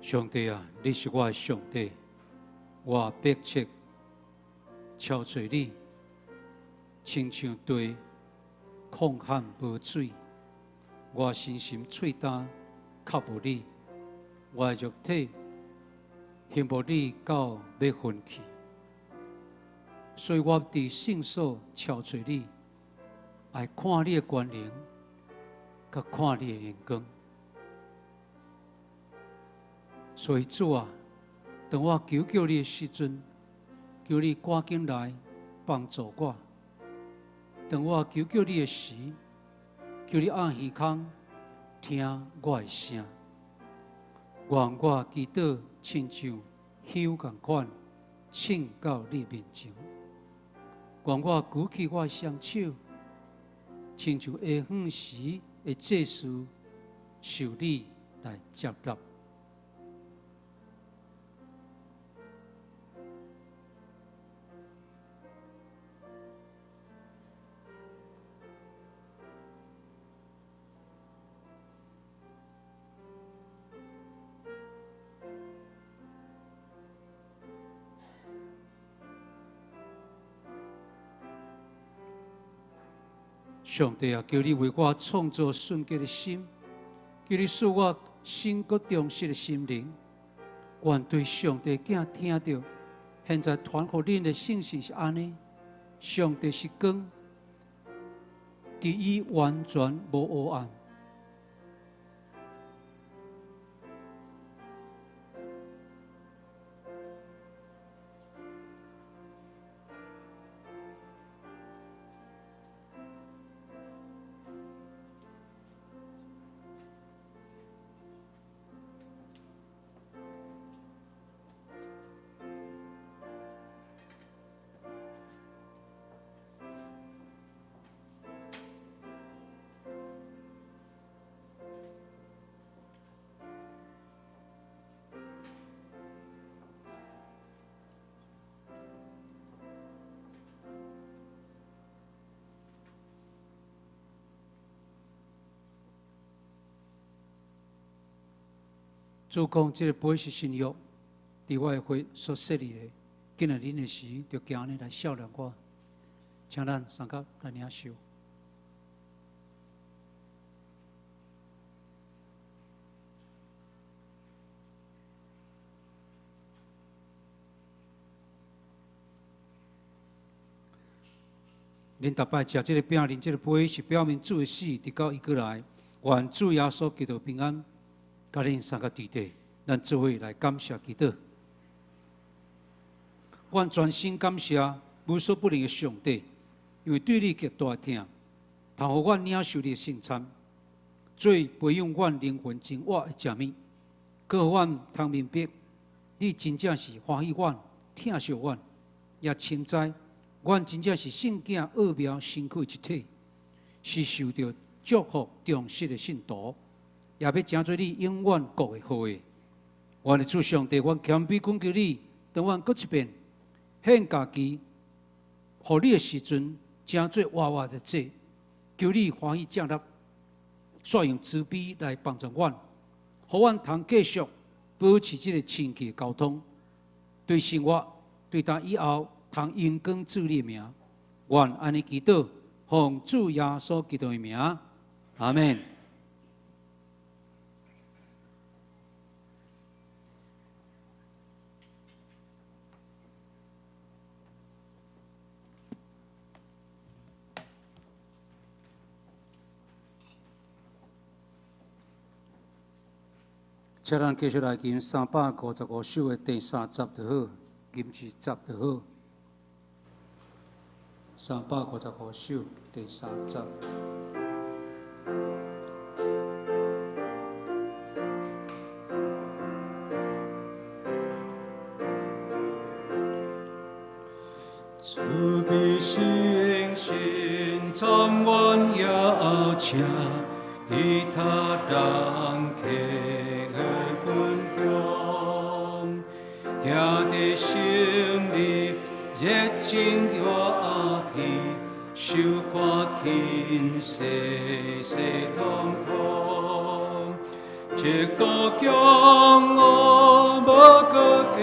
上帝啊，你是我的上帝，我迫切敲揣你，親像地曠旱無水，我身心喙焦渴慕你，我的肉體羨慕你到欲昏去，所以我佇聖所敲揣你，愛看你的權能，佮看你的榮光。所以主啊，當我求叫你的時陣，求你趕緊來幫助我；當我求叫你的時，求你按耳孔聽我的聲。願我祈禱親像香仝款，衝到你面前。願我舉起我的雙手，親像下昏時的祭司，受你來接納。上帝啊，求你為我創造純潔的心，求你賜我新閣忠實的心靈。願對上帝囝聽著，現在傳予恁的信息是按呢：上帝是光，佇伊完全無黑暗。主講，這个杯是新約，佇我的血所設立的。緊來啉的時，就行呢來效念我，請咱相佮來領受。恁逐擺食這个餅、啉這个杯，是表明主的死，直到伊閣來。願主耶穌基督平安，佮恁三个弟弟，咱做伙來感謝祈禱。阮全心感謝無所不能的上帝，因為對你極大的疼，通予阮領受你的聖餐。做培養阮靈魂真我的食物，閣予阮通明白，你真正是歡喜阮、疼惜阮，也深知阮真正是聖囝奧妙身軀一體，是受著祝福忠實的信徒，也欲成做你永遠國的後裔。阮的主上帝，阮謙卑懇求你，當阮閣一遍獻家己，予你的時陣，成做活活的祭，求你歡喜接納，煞用慈悲來幫助阮，予阮通繼續保持這个親近的交通，對生活對今以後通榮光主你的名。阮按呢祈禱，奉主耶穌基督的名，阿們。請咱繼續來吟355首的第三節就好，吟一節就好。355首第三節。慈悲聖神充滿邀請，其他人客的分享，聽著心裡熱情熱氣，受看輕細細通通，這個驕傲無個缺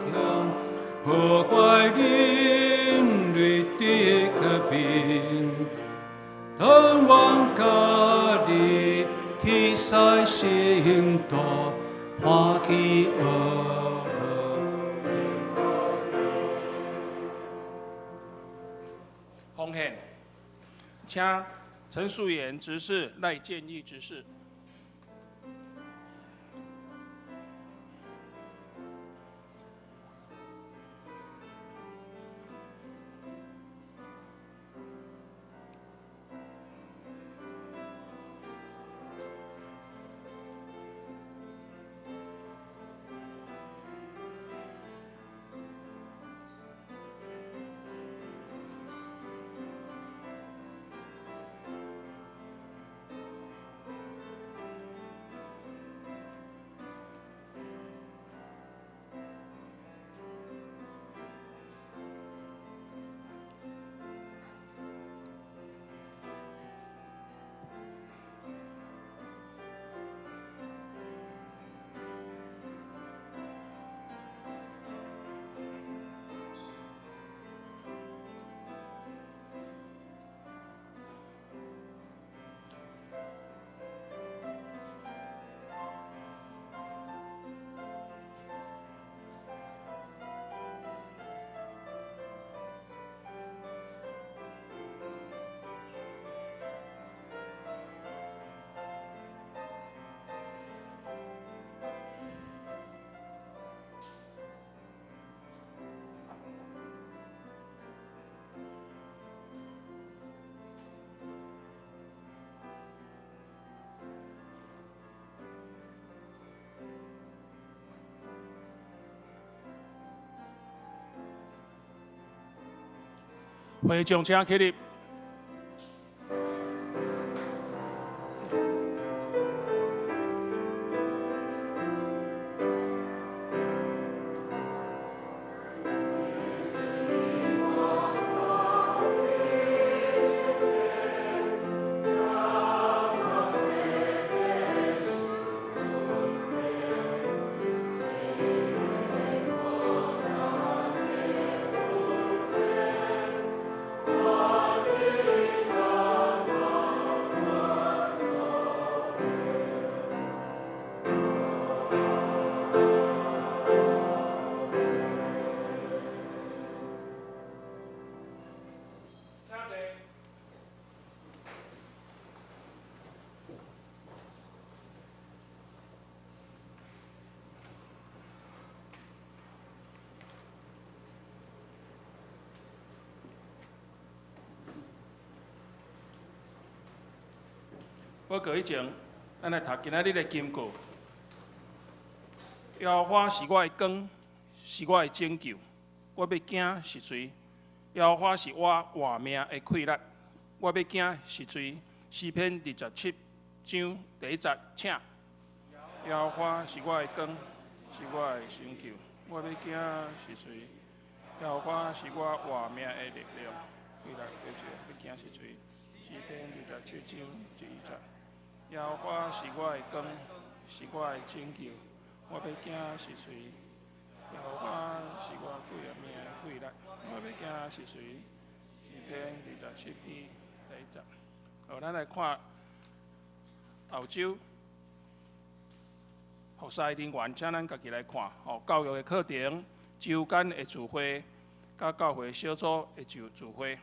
點，破壞人類的和平，當阮家己天使心多，歡喜學樂。奉獻，請陳素妍執事、賴建義執事。會眾請起立。報告以前，咱來讀今仔日的經過。耶和華是我的光，是我的拯救，我欲驚是誰？耶和華是我活命的氣力，我欲驚是誰？詩篇27章第一節，請。耶和華是我的光，是我的拯救，我欲驚是誰？耶和華是我活命的力量，氣力，欲驚是誰？詩篇27章第一節。耶和華是我的光，是我的拯救，我欲驚是誰？耶和華是我活命的氣力，我欲驚是誰？詩篇27篇第一節。好，咱來看後週服侍人員，請咱家己來看。吼，教育的課程、週間的聚會、佮教會小組的聚會。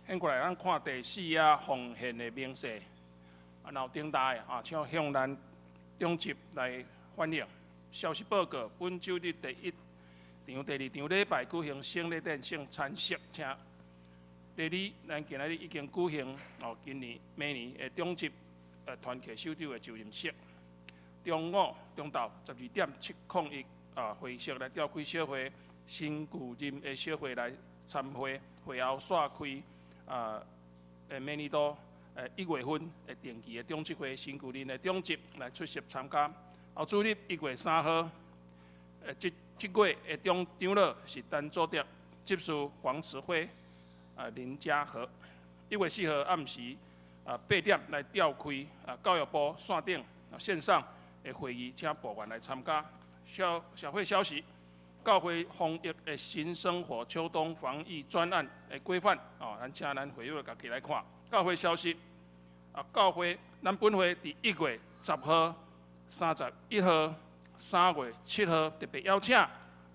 反過來，咱看第四頁奉獻的明細，啊，若有重大的啊，請向咱長執來反映。消息報告：本週日第一場、第二場禮拜舉行聖禮典聖餐式，請禮禮，咱今仔日已經舉行哦，今年明年的長執團契首長的就任式。中午中晝12.701啊，會議室來召開小會，新舊任的小會來參會，會後煞開啊，明年度1月份的定期的長執會，新舊任的長執來出席參加。後主日1月3號，這這月的長長老是陳祖德，執事黃慈輝，林家和。1月4號暗時8點來召開教育部線頂線上的會議，請部員來參加。社會消息，教會防疫的新生活秋冬防疫專案的規範，哦，咱請咱會友家己來看。教會消息，教會咱本會佇1月10號、31號、3月7號特別邀請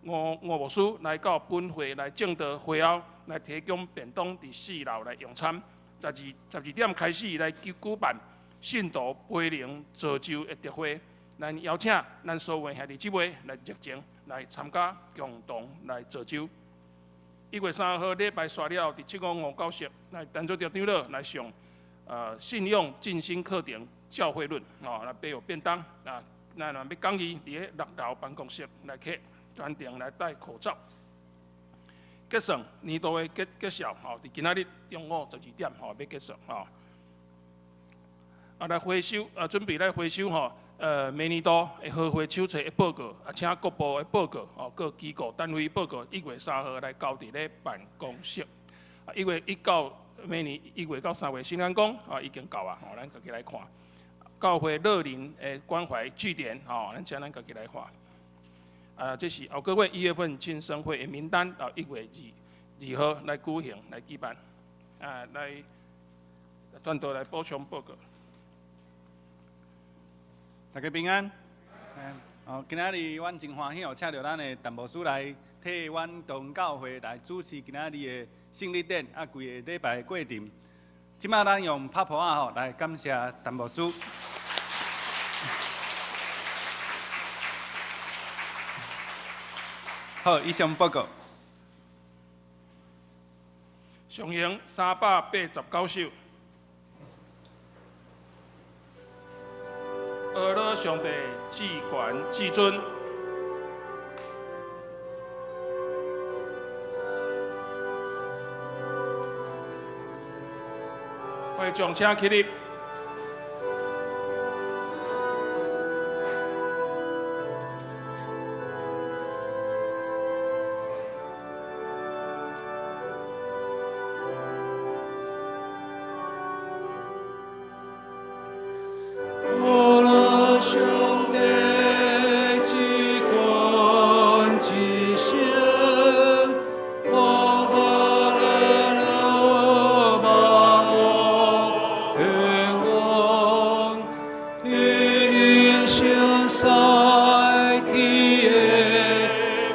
吳吳牧師來到本會來證道會後，來提供便當佇四樓來用餐。12點開始來舉辦信徒培靈造就的特會，咱邀請咱所有兄弟姊妹來熱情來參加，共同來造就。1月3號禮拜煞了，佇7559室來陳祖德長老來上信用進修課程教會論，哦，來備有便當啊，咱若欲講義佇咧6樓辦公室來客，全程來戴口罩。結算年度的結算吼，佇今仔日中午12點吼欲結算吼。啊，來回收啊，準備來回收吼，明年度的合會手冊的報告，啊，請各部的報告，吼，各機構單位報告，1月3號來交佇咧辦公室。啊，1月1到明年1月到3月，新安宮啊已經到啊，吼，咱家己來看。教會樂齡的關懷據點，吼，咱請咱家己來看。啊，這是後個月1月份慶生會的名單，到1月2號來舉行來舉辦。啊，來，轉到來補充報告。大家平安。哦，今仔日阮真歡喜哦，請著咱的陳牧師來替阮東教會來主持今仔日的聖禮典，啊，規个禮拜的過程。這擺咱用拍噗仔吼來感謝陳牧師。好，以上報告。上行389首。阿樂上帝至懸至尊。會眾請起立。阿樂上帝至懸至聖，哈利路亞萬王，天雲相賽天的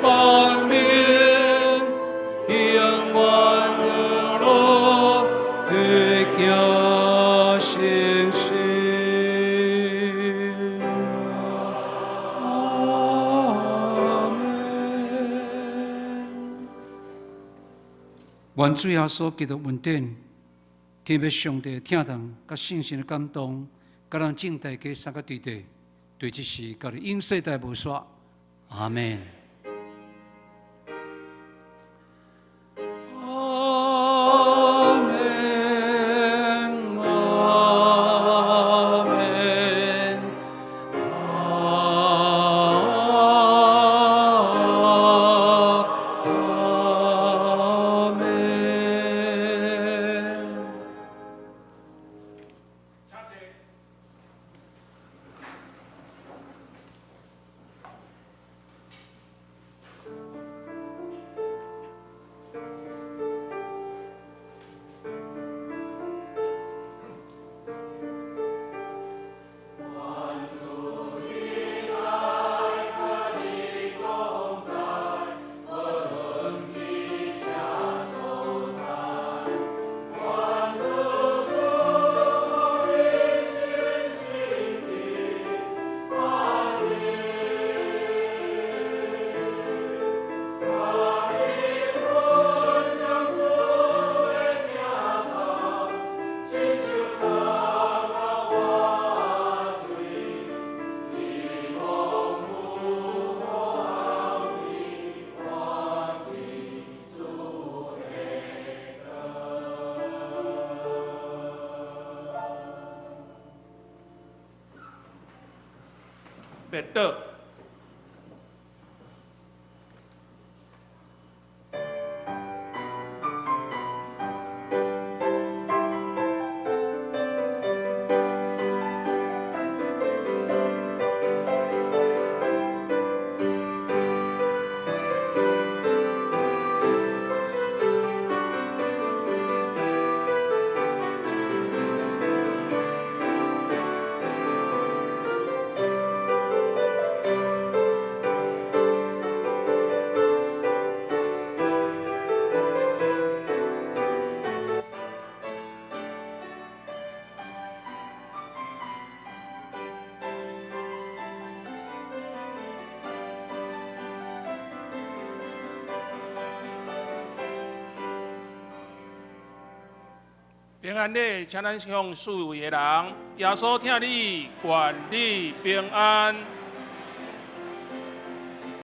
萬民，永遠阿樂的行聖事。阿門。願主耶穌基督恩典、天父上帝疼痛佮聖神的感動，佮咱眾大家三個對地，對這時到永世代無煞。阿門。阿門，阿門，阿門。請坐。默禱。平安禮，請咱向四圍的人，耶穌疼你，願你平安。